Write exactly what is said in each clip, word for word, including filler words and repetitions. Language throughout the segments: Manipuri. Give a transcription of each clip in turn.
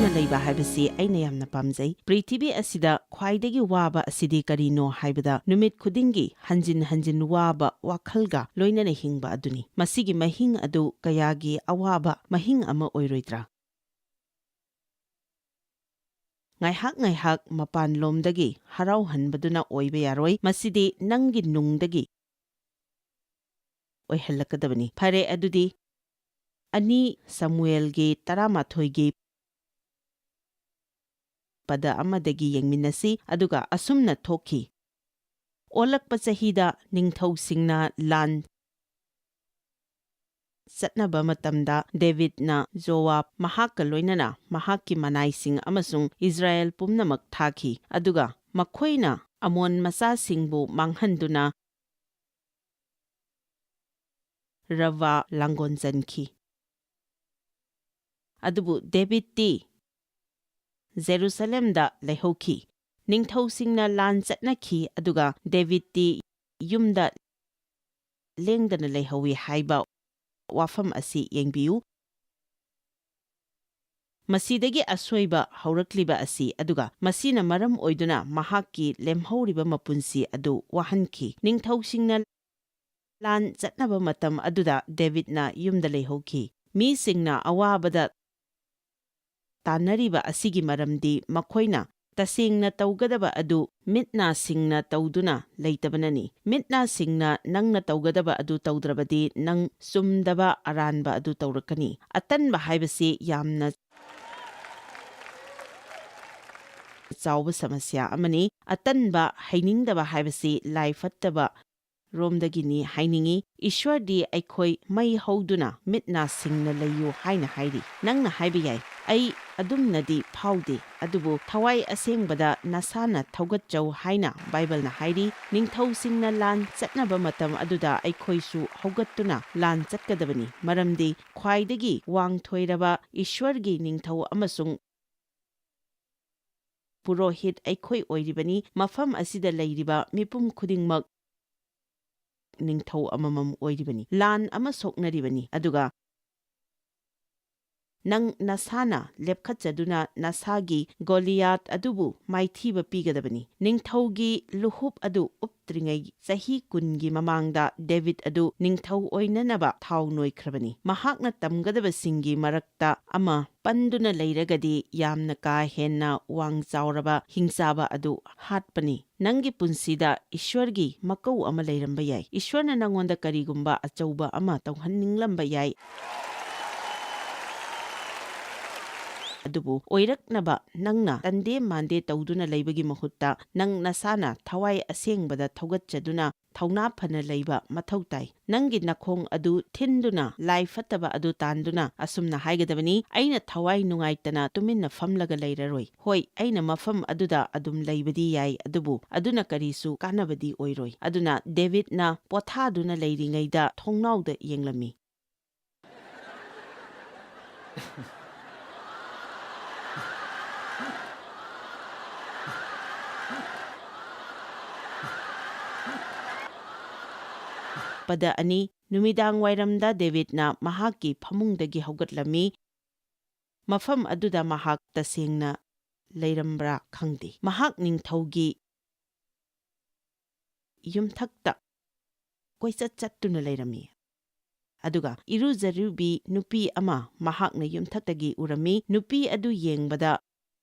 ꯂꯩꯕ ꯍꯥꯏꯕꯁꯤ ꯑꯩꯅ ꯌꯥꯝꯅ ꯄꯥꯝꯖꯩ꯫ ꯄ꯭ꯔꯤꯊꯤꯕꯤ ꯑꯁꯤꯗ ꯈ꯭ꯋꯥꯏꯗꯒꯤ ꯋꯥꯕ ꯑꯁꯤꯗꯤ ꯀꯔꯤꯅꯣ ꯍꯥꯏꯕꯗ, ꯅꯨꯃꯤꯠ ꯈꯨꯗꯤꯡꯒꯤ ꯍꯟꯖꯤꯟ ꯍꯟꯖꯤꯟ ꯋꯥꯕ ꯋꯥꯈꯜꯒ ꯂꯣꯏꯅꯅ ꯍꯤꯡꯕ ꯑꯗꯨꯅꯤ꯫ ꯃꯁꯤꯒꯤ ꯃꯍꯤꯡ ꯑꯗꯨ ꯀꯌꯥꯒꯤ ꯑꯋꯥꯕ ꯃꯍꯤꯡ ꯑꯃ ꯑꯣꯏꯔꯣꯏꯗ꯭ꯔꯥ? ꯉꯥꯏꯍꯥꯛ ꯉꯥꯏꯍꯥꯛ ꯃꯄꯥꯟꯂꯣꯝꯗꯒꯤ ꯍꯔꯥꯎꯍꯟꯕꯗꯨꯅ ꯑꯣꯏꯕ ꯌꯥꯔꯣꯏ, ꯃꯁꯤꯗꯤ ꯅꯪꯒꯤ ꯅꯨꯡꯗꯒꯤ ꯑꯣꯏꯍꯜꯂꯛꯀꯗꯕꯅꯤ꯫ ꯐꯔꯦ, ꯑꯗꯨꯗꯤ ꯑꯅꯤ ꯁꯃꯨꯑꯦꯜꯒꯤ ꯇꯔꯥꯃꯥꯊꯣꯏꯒꯤ ꯄꯗ ꯑꯃꯗꯒꯤ ꯌꯦꯡꯃꯤꯟꯅꯁꯤ, ꯑꯗꯨꯒ ꯑꯁꯨꯝꯅ ꯊꯣꯛꯈꯤ꯫ ꯑꯣꯜꯂꯛꯄ ꯆꯍꯤꯗ ꯅꯤꯡꯊꯧꯁꯤꯡꯅ ꯂꯥꯟ ꯆꯠꯅꯕ ꯃꯇꯝꯗ, ꯗꯦꯕꯤꯗꯅ ꯖꯣꯋꯥꯕ, ꯃꯍꯥꯛꯀ ꯂꯣꯏꯅꯅ ꯃꯍꯥꯛꯀꯤ ꯃꯅꯥꯏꯁꯤꯡ ꯑꯃꯁꯨꯡ ꯏꯁꯔꯥꯌꯦꯜ ꯄꯨꯝꯅꯃꯛ ꯊꯥꯈꯤ, ꯑꯗꯨꯒ ꯃꯈꯣꯏꯅ ꯑꯃꯣꯟ ꯃꯆꯥꯁꯤꯡꯕꯨ ꯃꯥꯡꯍꯟꯗꯨꯅ ꯔꯕꯥ ꯂꯥꯡꯒꯣꯟ ꯆꯟꯈꯤ꯫ ꯑꯗꯨꯕꯨ ꯗꯦꯕꯤꯗꯇꯤ ꯖꯦꯔꯨꯁꯂꯦꯝꯗ ꯂꯩꯍꯧꯈꯤ꯫ ꯅꯤꯡꯊꯧꯁꯤꯡꯅ ꯂꯥꯟ ꯆꯠꯅꯈꯤ, ꯑꯗꯨꯒ ꯗꯦꯕꯤꯗꯇꯤ ꯌꯨꯝꯗ ꯂꯦꯡꯗꯅ ꯂꯩꯍꯧꯏ ꯍꯥꯏꯕ ꯋꯥꯐꯝ ꯑꯁꯤ ꯌꯦꯡꯕꯤꯌꯨ꯫ ꯃꯁꯤꯗꯒꯤ ꯑꯁꯣꯏꯕ ꯍꯧꯔꯛꯂꯤꯕ ꯑꯁꯤ, ꯑꯗꯨꯒ ꯃꯁꯤꯅ ꯃꯔꯝ ꯑꯣꯏꯗꯨꯅ ꯃꯍꯥꯛꯀꯤ ꯂꯦꯝꯍꯧꯔꯤꯕ ꯃꯄꯨꯟꯁꯤ ꯑꯗꯨ ꯋꯥꯍꯟꯈꯤ꯫ ꯅꯤꯡꯊꯧꯁꯤꯡꯅ ꯂꯥꯟ ꯆꯠꯅꯕ ꯃꯇꯝ ꯑꯗꯨꯗ ꯗꯦꯕꯤꯗꯅ ꯌꯨꯝꯗ ꯂꯩꯍꯧꯈꯤ꯫ ꯃꯤꯁꯤꯡꯅ ꯑꯋꯥꯕꯗ ꯇꯥꯟꯅꯔꯤꯕ ꯑꯁꯤꯒꯤ ꯃꯔꯝꯗꯤ ꯃꯈꯣꯏꯅ ꯇꯁꯦꯡꯅ ꯇꯧꯒꯗꯕ ꯑꯗꯨ ꯃꯤꯠ ꯅꯥ ꯁꯤꯡꯅ ꯇꯧꯗꯨꯅ ꯂꯩꯇꯕꯅꯅꯤ꯫ ꯃꯤꯠ ꯅꯥ ꯁꯤꯡꯅ ꯅꯪꯅ ꯇꯧꯒꯗꯕ ꯑꯗꯨ ꯇꯧꯗ꯭ꯔꯕꯗꯤ ꯅꯪ ꯆꯨꯝꯗꯕ ꯑꯔꯥꯟꯕ ꯑꯗꯨ ꯇꯧꯔꯛꯀꯅꯤ꯫ ꯑꯇꯟꯕ ꯍꯥꯏꯕꯁꯤ ꯌꯥꯝꯅ ꯆꯥꯎꯕ ꯁꯃꯁ꯭ꯌꯥ ꯑꯃꯅꯤ꯫ ꯑꯇꯟꯕ, ꯍꯩꯅꯤꯡꯗꯕ ꯍꯥꯏꯕꯁꯤ ꯂꯥꯏ ꯐꯠꯇꯕ ꯔꯣꯝꯗꯒꯤꯅꯤ ꯍꯥꯏꯅꯤꯡꯏ꯫ ꯏꯁ꯭ꯋꯔꯗꯤ ꯑꯩꯈꯣꯏ ꯃꯩ ꯍꯧꯗꯨꯅ ꯃꯤꯠ ꯅꯥ ꯁꯤꯡꯅ ꯂꯩꯌꯨ ꯍꯥꯏꯅ ꯍꯥꯏꯔꯤ꯫ ꯅꯪꯅ ꯍꯥꯏꯕ ꯌꯥꯏ, "ꯑꯩ ꯑꯗꯨꯝꯅꯗꯤ ꯐꯥꯎꯗꯦ," ꯑꯗꯨꯕꯨ ꯊꯋꯥꯏ ꯑꯁꯦꯡꯕꯗ ꯅꯁꯥꯅ ꯊꯧꯒꯠꯆꯧ ꯍꯥꯏꯅ ꯕꯥꯏꯕꯜꯅ ꯍꯥꯏꯔꯤ꯫ ꯅꯤꯡꯊꯧꯁꯤꯡꯅ ꯂꯥꯟ ꯆꯠꯅꯕ ꯃꯇꯝ ꯑꯗꯨꯗ ꯑꯩꯈꯣꯏꯁꯨ ꯍꯧꯒꯠꯇꯨꯅ ꯂꯥꯟ ꯆꯠꯀꯗꯕꯅꯤ, ꯃꯔꯝꯗꯤ ꯈ꯭ꯋꯥꯏꯗꯒꯤ ꯋꯥꯡꯊꯣꯏꯔꯕ ꯏꯁ꯭ꯋꯔꯒꯤ ꯅꯤꯡꯊꯧ ꯑꯃꯁꯨꯡ ꯄꯨꯔꯣꯍꯤꯠ ꯑꯩꯈꯣꯏ ꯑꯣꯏꯔꯤꯕꯅꯤ꯫ ꯃꯐꯝ ꯑꯁꯤꯗ ꯂꯩꯔꯤꯕ ꯃꯤꯄꯨꯝ ꯈꯨꯗꯤꯡꯃꯛ ꯅꯤꯡꯊꯧ ꯑꯃꯃꯝ ꯑꯣꯏꯔꯤꯕꯅꯤ꯫ ꯂꯥꯟ ꯑꯃ ꯁꯣꯛꯅꯔꯤꯕꯅꯤ, ꯑꯗꯨꯒ ꯅꯪ ꯅꯁꯥꯅ ꯂꯦꯞꯈꯠꯆꯗꯨꯅ ꯅꯁꯥꯒꯤ ꯒꯣꯂꯤꯌꯥꯠ ꯑꯗꯨꯕꯨ ꯃꯥꯏꯊꯤꯕ ꯄꯤꯒꯗꯕꯅꯤ꯫ ꯅꯤꯡꯊꯧꯒꯤ ꯂꯨꯍꯨꯞ ꯑꯗꯨ ꯎꯞꯇ꯭ꯔꯤꯉꯩ ꯆꯍꯤ ꯀꯨꯟꯒꯤ ꯃꯃꯥꯡꯗ ꯗꯦꯕꯤꯗ ꯑꯗꯨ ꯅꯤꯡꯊꯧ ꯑꯣꯏꯅꯅꯕ ꯊꯥꯎ ꯅꯣꯏꯈ꯭ꯔꯕꯅꯤ꯫ ꯃꯍꯥꯛꯅ ꯇꯝꯒꯗꯕꯁꯤꯡꯒꯤ ꯃꯔꯛꯇ ꯑꯃ ꯄꯟꯗꯨꯅ ꯂꯩꯔꯒꯗꯤ ꯌꯥꯝꯅ ꯀꯥ ꯍꯦꯟꯅ ꯋꯥꯡ ꯆꯥꯎꯔꯕ ꯍꯤꯡꯆꯥꯕ ꯑꯗꯨ ꯍꯥꯠꯄꯅꯤ꯫ ꯅꯪꯒꯤ ꯄꯨꯟꯁꯤꯗ ꯏꯁ꯭ꯋꯔꯒꯤ ꯃꯀꯧ ꯑꯃ ꯂꯩꯔꯝꯕ ꯌꯥꯏ꯫ ꯏꯁ꯭ꯋꯔꯅ ꯅꯪꯉꯣꯟꯗ ꯀꯔꯤꯒꯨꯝꯕ ꯑꯆꯧꯕ ꯑꯃ ꯇꯧꯍꯟꯅꯤꯡꯂꯝꯕ ꯌꯥꯏ꯫ ꯑꯗꯨꯕꯨ ꯑꯣꯏꯔꯛꯅꯕ ꯅꯪꯅ ꯇꯟꯗꯦ ꯃꯥꯟꯗꯦ ꯇꯧꯗꯨꯅ ꯂꯩꯕꯒꯤ ꯃꯍꯨꯠꯇ ꯅꯪ ꯅꯁꯥꯅ ꯊꯋꯥꯏ ꯑꯁꯦꯡꯕꯗ ꯊꯧꯒꯠꯆꯗꯨꯅ ꯊꯧꯅꯥ ꯐꯅ ꯂꯩꯕ ꯃꯊꯧ ꯇꯥꯏ꯫ ꯅꯪꯒꯤ ꯅꯈꯣꯡ ꯑꯗꯨ ꯊꯤꯟꯗꯨꯅ ꯂꯥꯏ ꯐꯠꯇꯕ ꯑꯗꯨ ꯇꯥꯟꯗꯨꯅ ꯑꯁꯨꯝꯅ ꯍꯥꯏꯒꯗꯕꯅꯤ, "ꯑꯩꯅ ꯊꯋꯥꯏ ꯅꯨꯡꯉꯥꯏꯇꯅ ꯇꯨꯃꯤꯟꯅ ꯐꯝꯂꯒ ꯂꯩꯔꯔꯣꯏ꯫ ꯍꯣꯏ, ꯑꯩꯅ ꯃꯐꯝ ꯑꯗꯨꯗ ꯑꯗꯨꯝ ꯂꯩꯕꯗꯤ ꯌꯥꯏ, ꯑꯗꯨꯕꯨ ꯑꯗꯨꯅ ꯀꯔꯤꯁꯨ ꯀꯥꯟꯅꯕꯗꯤ ꯑꯣꯏꯔꯣꯏ"꯫ ꯑꯗꯨꯅ ꯗꯦꯕꯤꯗꯅ ꯄꯣꯊꯥꯗꯨꯅ ꯂꯩꯔꯤꯉꯩꯗ ꯊꯣꯡꯅꯥꯎꯗ ꯌꯦꯡꯂꯝꯃꯤ꯫ ꯄꯗ ꯑꯅꯤ, ꯅꯨꯃꯤꯗꯥꯡ ꯋꯥꯏꯔꯝꯗ ꯗꯦꯕꯤꯗꯅ ꯃꯍꯥꯛꯀꯤ ꯐꯃꯨꯡꯗꯒꯤ ꯍꯧꯒꯠꯂꯝꯃꯤ꯫ ꯃꯐꯝ ꯑꯗꯨꯗ ꯃꯍꯥꯛ ꯇꯁꯦꯡꯅ ꯂꯩꯔꯝꯕ꯭ꯔꯥ ꯈꯪꯗꯦ꯫ ꯃꯍꯥꯛ ꯅꯤꯡꯊꯧꯒꯤ ꯌꯨꯝꯊꯛꯇ ꯀꯣꯏꯆꯠ ꯆꯠꯇꯨꯅ ꯂꯩꯔꯝꯃꯤ꯫ ꯑꯗꯨꯒ ꯏꯔꯨꯖꯔꯨꯕꯤ ꯅꯨꯄꯤ ꯑꯃ ꯃꯍꯥꯛꯅ ꯌꯨꯝꯊꯛꯇꯒꯤ ꯎꯔꯝꯃꯤ꯫ ꯅꯨꯄꯤ ꯑꯗꯨ ꯌꯦꯡꯕꯗ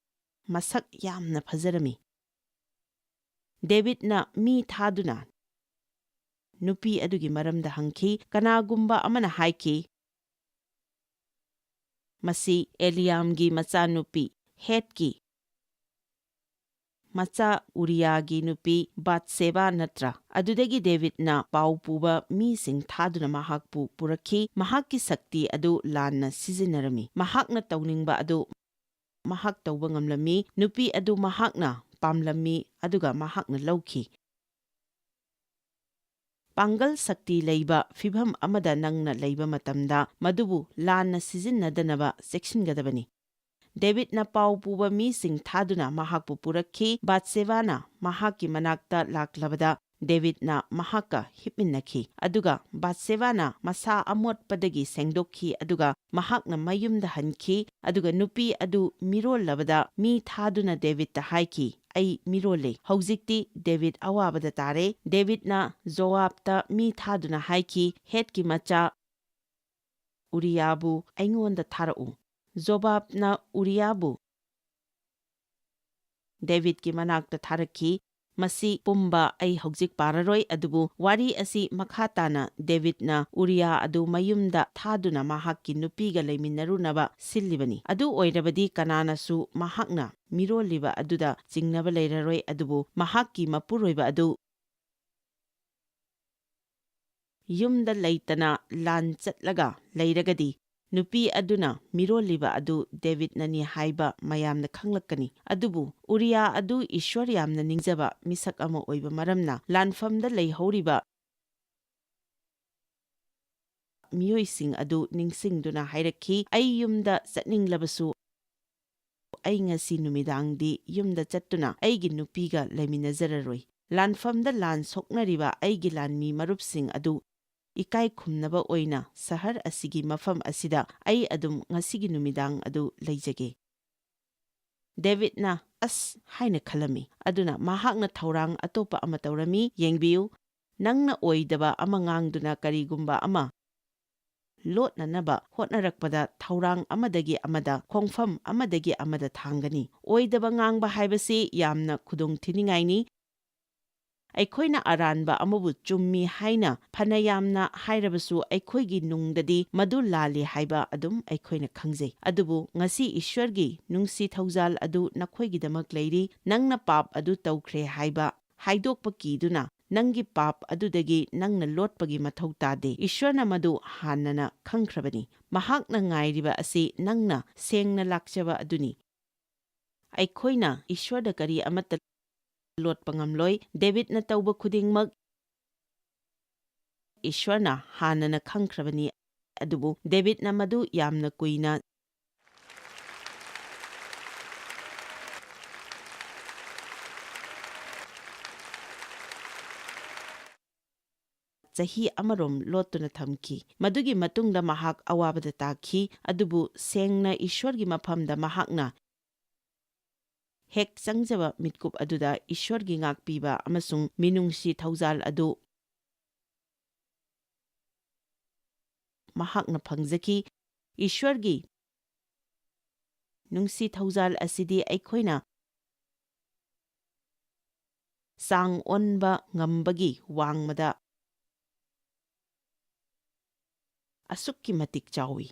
ꯃꯁꯛ ꯌꯥꯝꯅ ꯐꯖꯔꯝꯃꯤ꯫ ꯗꯦꯕꯤꯗꯅ ꯃꯤ ꯊꯥꯗꯨꯅ ꯅꯨꯄꯤ ꯑꯗꯨꯒꯤ ꯃꯔꯝꯗ ꯍꯪꯈꯤ꯫ ꯀꯅꯥꯒꯨꯝꯕ ꯑꯃꯅ ꯍꯥꯏꯈꯤ, "ꯃꯁꯤ ꯑꯦꯂꯤꯌꯥꯝꯒꯤ ꯃꯆꯥꯅꯨꯄꯤ, ꯍꯦꯠꯀꯤ ꯃꯆꯥ ꯎꯔꯤꯌꯥꯒꯤ ꯅꯨꯄꯤ ꯕꯥꯠꯁꯦꯕꯥ ꯅꯠꯇ꯭ꯔꯥ?" ꯑꯗꯨꯗꯒꯤ ꯗꯦꯕꯤꯗꯅ ꯄꯥꯎ ꯄꯨꯕ ꯃꯤꯁꯤꯡ ꯊꯥꯗꯨꯅ ꯃꯍꯥꯛꯄꯨ ꯄꯨꯔꯛꯈꯤ꯫ ꯃꯍꯥꯛꯀꯤ ꯁꯛꯇꯤ ꯑꯗꯨ ꯂꯥꯟꯅ ꯁꯤꯖꯤꯟꯅꯔꯝꯃꯤ꯫ ꯃꯍꯥꯛꯅ ꯇꯧꯅꯤꯡꯕ ꯑꯗꯨ ꯃꯍꯥꯛ ꯇꯧꯕ ꯉꯝꯂꯝꯃꯤ꯫ ꯅꯨꯄꯤ ꯑꯗꯨ ꯃꯍꯥꯛꯅ ꯄꯥꯝꯂꯝꯃꯤ, ꯑꯗꯨꯒ ꯃꯍꯥꯛꯅ ꯂꯧꯈꯤ꯫ ꯄꯥꯡꯒꯜ ꯁꯛꯇꯤ ꯂꯩꯕ ꯐꯤꯚꯝ ꯑꯃꯗ ꯅꯪꯅ ꯂꯩꯕ ꯃꯇꯝꯗ, ꯃꯗꯨꯕꯨ ꯂꯥꯟꯅ ꯁꯤꯖꯤꯟꯅꯗꯅꯕ ꯆꯦꯛꯁꯤꯟꯒꯗꯕꯅꯤ꯫ ꯗꯦꯕꯤꯗꯅ ꯄꯥꯎ ꯄꯨꯕ ꯃꯤꯁꯤꯡ ꯊꯥꯗꯨꯅ ꯃꯍꯥꯛꯄꯨ ꯄꯨꯔꯛꯈꯤ꯫ ꯕꯥꯠꯁꯦꯕꯥꯅ ꯃꯍꯥꯛꯀꯤ ꯃꯅꯥꯛꯇ ꯂꯥꯛꯂꯕꯗ, ꯗꯦꯕꯤꯗꯅ ꯃꯍꯥꯛꯀ ꯍꯤꯞꯃꯤꯟꯅꯈꯤ꯫ ꯑꯗꯨꯒ ꯕꯥꯠꯁꯦꯕꯥꯅ ꯃꯁꯥ ꯑꯃꯣꯠꯄꯗꯒꯤ ꯁꯦꯡꯗꯣꯛꯈꯤ, ꯑꯗꯨꯒ ꯃꯍꯥꯛꯅ ꯃꯌꯨꯝꯗ ꯍꯟꯈꯤ, ꯑꯗꯨꯒ ꯅꯨꯄꯤ ꯑꯗꯨ ꯃꯤꯔꯣꯜꯂꯕꯗ ꯃꯤ ꯊꯥꯗꯨꯅ ꯗꯦꯕꯤꯗꯇ ꯍꯥꯏꯈꯤ, "ꯑꯩ ꯃꯤꯔꯣꯜꯂꯦ꯫" ꯍꯧꯖꯤꯛꯇꯤ ꯗꯦꯕꯤꯗ ꯑꯋꯥꯕꯗ ꯇꯥꯔꯦ꯫ ꯗꯦꯕꯤꯗꯅ ꯖꯣꯋꯥꯕꯇ ꯃꯤ ꯊꯥꯗꯨꯅ ꯍꯥꯏꯈꯤ, "ꯍꯦꯠꯀꯤ ꯃꯆꯥ ꯎꯔꯤꯌꯥꯕꯨ ꯑꯩꯉꯣꯟꯗ ꯊꯥꯔꯛꯎ꯫" ꯖꯣꯕꯥꯕꯅ ꯎꯔꯤꯌꯥꯕꯨ ꯗꯦꯕꯤꯗꯀꯤ ꯃꯅꯥꯛꯇ ꯊꯥꯔꯛꯈꯤ꯫ ꯃꯁꯤ ꯄꯨꯝꯕ ꯑꯩ ꯍꯧꯖꯤꯛ ꯄꯥꯔꯔꯣꯏ, ꯑꯗꯨꯕꯨ ꯋꯥꯔꯤ ꯑꯁꯤ ꯃꯈꯥ ꯇꯥꯅ ꯗꯦꯕꯤꯗꯅ ꯎꯔꯤꯌꯥ ꯑꯗꯨ ꯃꯌꯨꯝꯗ ꯊꯥꯗꯨꯅ ꯃꯍꯥꯛꯀꯤ ꯅꯨꯄꯤꯒ ꯂꯩꯃꯤꯟꯅꯔꯨꯅꯕ ꯁꯤꯜꯂꯤꯕꯅꯤ꯫ ꯑꯗꯨ ꯑꯣꯏꯔꯕꯗꯤ ꯀꯅꯥꯅꯁꯨ ꯃꯍꯥꯛꯅ ꯃꯤꯔꯣꯜꯂꯤꯕ ꯑꯗꯨꯗ ꯆꯤꯡꯅꯕ ꯂꯩꯔꯔꯣꯏ, ꯑꯗꯨꯕꯨ ꯃꯍꯥꯛꯀꯤ ꯃꯄꯨꯔꯣꯏꯕ ꯑꯗꯨ ꯌꯨꯝꯗ ꯂꯩꯇꯅ ꯂꯥꯟ ꯆꯠꯂꯒ ꯂꯩꯔꯒꯗꯤ, ꯅꯨꯄꯤ ꯑꯗꯨꯅ ꯃꯤꯔꯣꯜꯂꯤꯕ ꯑꯗꯨ ꯗꯦꯕꯤꯗꯅꯅꯤ ꯍꯥꯏꯕ ꯃꯌꯥꯝꯅ ꯈꯪꯂꯛꯀꯅꯤ꯫ ꯑꯗꯨꯕꯨ ꯎꯔꯤꯌꯥ ꯑꯗꯨ ꯏꯁ꯭ꯋꯔ ꯌꯥꯝꯅ ꯅꯤꯡꯖꯕ ꯃꯤꯁꯛ ꯑꯃ ꯑꯣꯏꯕ ꯃꯔꯝꯅ, ꯂꯥꯟꯐꯝꯗ ꯂꯩꯍꯧꯔꯤꯕ ꯃꯤꯑꯣꯏꯁꯤꯡ ꯑꯗꯨ ꯅꯤꯡꯁꯤꯡꯗꯨꯅ ꯍꯥꯏꯔꯛꯈꯤ, "ꯑꯩ ꯌꯨꯝꯗ ꯆꯠꯅꯤꯡꯂꯕꯁꯨ, ꯑꯩ ꯉꯁꯤ ꯅꯨꯃꯤꯗꯥꯡꯗꯤ ꯌꯨꯝꯗ ꯆꯠꯇꯨꯅ ꯑꯩꯒꯤ ꯅꯨꯄꯤꯒ ꯂꯩꯃꯤꯟꯅꯖꯔꯔꯣꯏ꯫ ꯂꯥꯟꯐꯝꯗ ꯂꯥꯟ ꯁꯣꯛꯅꯔꯤꯕ ꯑꯩꯒꯤ ꯂꯥꯟꯃꯤ ꯃꯔꯨꯞꯁꯤꯡ ꯑꯗꯨ ꯏꯀꯥꯏ ꯈꯨꯝꯅꯕ ꯑꯣꯏꯅ ꯁꯍꯔ ꯑꯁꯤꯒꯤ ꯃꯐꯝ ꯑꯁꯤꯗ ꯑꯩ ꯑꯗꯨꯝ ꯉꯁꯤꯒꯤ ꯅꯨꯃꯤꯗꯥꯡ ꯑꯗꯨ ꯂꯩꯖꯒꯦ꯫" ꯗꯦꯕꯤꯗꯅ "ꯑꯁ" ꯍꯥꯏꯅ ꯈꯜꯂꯝꯃꯤ꯫ ꯑꯗꯨꯅ ꯃꯍꯥꯛꯅ ꯊꯧꯔꯥꯡ ꯑꯇꯣꯞꯄ ꯑꯃ ꯇꯧꯔꯝꯃꯤ꯫ ꯌꯦꯡꯕꯤꯌꯨ, ꯅꯪꯅ ꯑꯣꯏꯗꯕ ꯑꯃ ꯉꯥꯡꯗꯨꯅ ꯀꯔꯤꯒꯨꯝꯕ ꯑꯃ ꯂꯣꯠꯅꯅꯕ ꯍꯣꯠꯅꯔꯛꯄꯗ ꯊꯧꯔꯥꯡ ꯑꯃꯗꯒꯤ ꯑꯃꯗ, ꯈꯣꯡꯐꯝ ꯑꯃꯗꯒꯤ ꯑꯃꯗ ꯊꯥꯡꯒꯅꯤ꯫ ꯑꯣꯏꯗꯕ ꯉꯥꯡꯕ ꯍꯥꯏꯕꯁꯤ ꯌꯥꯝꯅ ꯈꯨꯗꯣꯡꯊꯤꯅꯤꯡꯉꯥꯏꯅꯤ꯫ ꯑꯩꯈꯣꯏꯅ ꯑꯔꯥꯟꯕ ꯑꯃꯕꯨ ꯆꯨꯝꯃꯤ ꯍꯥꯏꯅ ꯐꯅ ꯌꯥꯝꯅ ꯍꯥꯏꯔꯕꯁꯨ, ꯑꯩꯈꯣꯏꯒꯤ ꯅꯨꯡꯗꯗꯤ ꯃꯗꯨ ꯂꯥꯜꯂꯤ ꯍꯥꯏꯕ ꯑꯗꯨꯝ ꯑꯩꯈꯣꯏꯅ ꯈꯪꯖꯩ꯫ ꯑꯗꯨꯕꯨ ꯉꯁꯤ ꯏꯁ꯭ꯋꯔꯒꯤ ꯅꯨꯡꯁꯤ ꯊꯧꯖꯥꯜ ꯑꯗꯨ ꯅꯈꯣꯏꯒꯤꯗꯃꯛ ꯂꯩꯔꯤ꯫ ꯅꯪꯅ ꯄꯥꯞ ꯑꯗꯨ ꯇꯧꯈ꯭ꯔꯦ ꯍꯥꯏꯕ ꯍꯥꯏꯗꯣꯛꯄ ꯀꯤꯗꯨꯅ, ꯅꯪꯒꯤ ꯄꯥꯞ ꯑꯗꯨꯗꯒꯤ ꯅꯪꯅ ꯂꯣꯠꯄꯒꯤ ꯃꯊꯧ ꯇꯥꯗꯦ꯫ ꯏꯁ꯭ꯋꯔꯅ ꯃꯗꯨ ꯍꯥꯟꯅꯅ ꯈꯪꯈ꯭ꯔꯕꯅꯤ꯫ ꯃꯍꯥꯛꯅ ꯉꯥꯏꯔꯤꯕ ꯑꯁꯤ ꯅꯪꯅ ꯁꯦꯡꯅ ꯂꯥꯛꯆꯕ ꯑꯗꯨꯅꯤ꯫ ꯑꯩꯈꯣꯏꯅ ꯏꯁ꯭ꯋꯔꯗ ꯀꯔꯤ ꯑꯃꯠꯇ ꯂꯣꯠꯄ ꯉꯝꯂꯣꯏ꯫ ꯗꯦꯕꯤꯗꯅ ꯇꯧꯕ ꯈꯨꯗꯤꯡꯃꯛ ꯏꯁ꯭ꯋꯔꯅ ꯍꯥꯟꯅꯅ ꯈꯪꯈ꯭ꯔꯕꯅꯤ꯫ ꯑꯗꯨꯕꯨ ꯗꯦꯕꯤꯗꯅ ꯃꯗꯨ ꯌꯥꯝꯅ ꯀꯨꯏꯅ ꯆꯍꯤ ꯑꯃꯔꯣꯝ ꯂꯣꯠꯇꯨꯅ ꯊꯝꯈꯤ꯫ ꯃꯗꯨꯒꯤ ꯃꯇꯨꯡꯗ ꯃꯍꯥꯛ ꯑꯋꯥꯕꯗ ꯇꯥꯈꯤ, ꯑꯗꯨꯕꯨ ꯁꯦꯡꯅ ꯏꯁ꯭ꯋꯔꯒꯤ ꯃꯐꯝꯗ ꯃꯍꯥꯛꯅ ꯍꯦꯛ ꯆꯪꯖꯕ ꯃꯤꯠꯀꯨꯞ ꯑꯗꯨꯗ ꯏꯁ꯭ꯋꯔꯒꯤ ꯉꯥꯛꯄꯤꯕ ꯑꯃꯁꯨꯡ ꯃꯤꯅꯨꯡꯁꯤ ꯊꯧꯖꯥꯜ ꯑꯗꯨ ꯃꯍꯥꯛꯅ ꯐꯪꯖꯈꯤ꯫ ꯏꯁ꯭ꯋꯔꯒꯤ ꯅꯨꯡꯁꯤ ꯊꯧꯖꯥꯜ ꯑꯁꯤꯗꯤ ꯑꯩꯈꯣꯏꯅ ꯆꯥꯡ ꯑꯣꯟꯕ ꯉꯝꯕꯒꯤ ꯋꯥꯡꯃꯗ ꯑꯁꯨꯛꯀꯤ ꯃꯇꯤꯛ ꯆꯥꯎꯏ꯫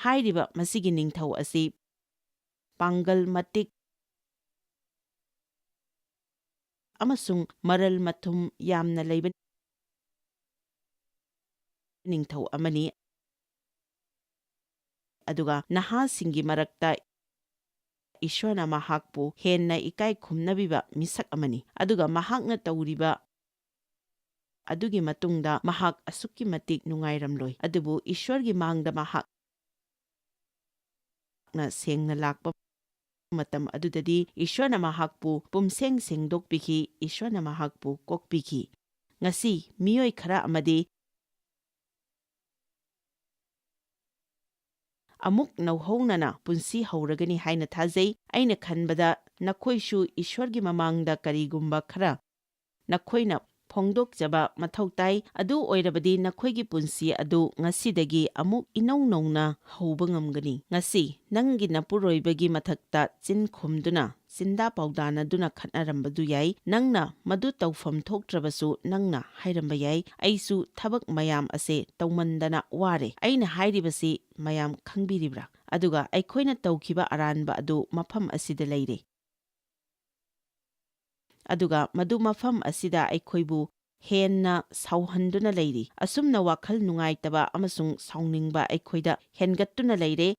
ꯍꯥꯏꯔꯤꯕ ꯃꯁꯤꯒꯤ ꯅꯤꯡꯊꯧ ꯑꯁꯤ ꯄꯥꯡꯒꯜ ꯃꯇꯤꯛ ꯑꯃꯁꯨꯡ ꯃꯔꯜ ꯃꯊꯨꯝ ꯌꯥꯝꯅ ꯂꯩꯕ ꯅꯤꯡꯊꯧ ꯑꯃꯅꯤ꯫ ꯑꯗꯨꯒ ꯅꯍꯥꯁꯤꯡꯒꯤ ꯃꯔꯛꯇ ꯏꯁ꯭ꯋꯔꯅ ꯃꯍꯥꯛꯄꯨ ꯍꯦꯟꯅ ꯏꯀꯥꯏ ꯈꯨꯝꯅꯕꯤꯕ ꯃꯤꯁꯛ ꯑꯃꯅꯤ꯫ ꯑꯗꯨꯒ ꯃꯍꯥꯛꯅ ꯇꯧꯔꯤꯕ ꯑꯗꯨꯒꯤ ꯃꯇꯨꯡꯗ ꯃꯍꯥꯛ ꯑꯁꯨꯛꯀꯤ ꯃꯇꯤꯛ ꯅꯨꯡꯉꯥꯏꯔꯝꯂꯣꯏ꯫ ꯑꯗꯨꯕꯨ ꯏꯁ꯭ꯋꯔꯒꯤ ꯃꯥꯡꯗ ꯃꯍꯥꯛꯅ ꯁꯦꯡꯅ ꯂꯥꯛꯄ ꯃꯇꯝ ꯑꯗꯨꯗꯗꯤ ꯏꯁ꯭ꯋꯔꯅ ꯃꯍꯥꯛꯄꯨ ꯄꯨꯝꯁꯦꯡ ꯁꯦꯡꯗꯣꯛꯄꯤꯈꯤ, ꯏꯁ꯭ꯋꯔꯅ ꯃꯍꯥꯛꯄꯨ ꯀꯣꯛꯄꯤꯈꯤ꯫ ꯉꯁꯤ ꯃꯤꯑꯣꯏ ꯈꯔ ꯑꯃꯗꯤ ꯑꯃꯨꯛ ꯅꯧꯍꯧꯅꯅ ꯄꯨꯟꯁꯤ ꯍꯧꯔꯒꯅꯤ ꯍꯥꯏꯅ ꯊꯥꯖꯩ꯫ ꯑꯩꯅ ꯈꯟꯕꯗ ꯅꯈꯣꯏꯁꯨ ꯏꯁ꯭ꯋꯔꯒꯤ ꯃꯃꯥꯡꯗ ꯀꯔꯤꯒꯨꯝꯕ ꯈꯔ ꯅꯈꯣꯏꯅ ꯐꯣꯡꯗꯣꯛꯆꯕ ꯃꯊꯧ ꯇꯥꯏ꯫ ꯑꯗꯨ ꯑꯣꯏꯔꯕꯗꯤ ꯅꯈꯣꯏꯒꯤ ꯄꯨꯟꯁꯤ ꯑꯗꯨ ꯉꯁꯤꯗꯒꯤ ꯑꯃꯨꯛ ꯏꯅꯧ ꯅꯧꯅ ꯍꯧꯕ ꯉꯝꯒꯅꯤ꯫ ꯉꯁꯤ ꯅꯪꯒꯤ ꯅꯄꯨꯔꯣꯏꯕꯒꯤ ꯃꯊꯛꯇ ꯆꯤꯟ ꯈꯨꯝꯗꯨꯅ, ꯆꯤꯟꯗꯥ ꯄꯥꯎꯗꯥꯅꯗꯨꯅ ꯈꯠꯅꯔꯝꯕꯗꯨ ꯌꯥꯏ꯫ ꯅꯪꯅ ꯃꯗꯨ ꯇꯧꯐꯝ ꯊꯣꯛꯇ꯭ꯔꯕꯁꯨ ꯅꯪꯅ ꯍꯥꯏꯔꯝꯕ ꯌꯥꯏ, "ꯑꯩꯁꯨ ꯊꯕꯛ ꯃꯌꯥꯝ ꯑꯁꯦ ꯇꯧꯃꯟꯗꯅ ꯋꯥꯔꯦ꯫ ꯑꯩꯅ ꯍꯥꯏꯔꯤꯕꯁꯤ ꯃꯌꯥꯝ ꯈꯪꯕꯤꯔꯤꯕ꯭ꯔꯥ? ꯑꯗꯨꯒ ꯑꯩꯈꯣꯏꯅ ꯇꯧꯈꯤꯕ ꯑꯔꯥꯟꯕ ꯑꯗꯨ ꯃꯐꯝ ꯑꯁꯤꯗ ꯂꯩꯔꯦ꯫ ꯑꯗꯨꯒ ꯃꯗꯨ ꯃꯐꯝ ꯑꯁꯤꯗ ꯑꯩꯈꯣꯏꯕꯨ ꯍꯦꯟꯅ ꯁꯥꯎꯍꯟꯗꯨꯅ ꯂꯩꯔꯤ꯫ ꯑꯁꯨꯝꯅ ꯋꯥꯈꯜ ꯅꯨꯡꯉꯥꯏꯇꯕ ꯑꯃꯁꯨꯡ ꯁꯥꯎꯅꯤꯡꯕ ꯑꯩꯈꯣꯏꯗ ꯍꯦꯟꯒꯠꯇꯨꯅ ꯂꯩꯔꯦ꯫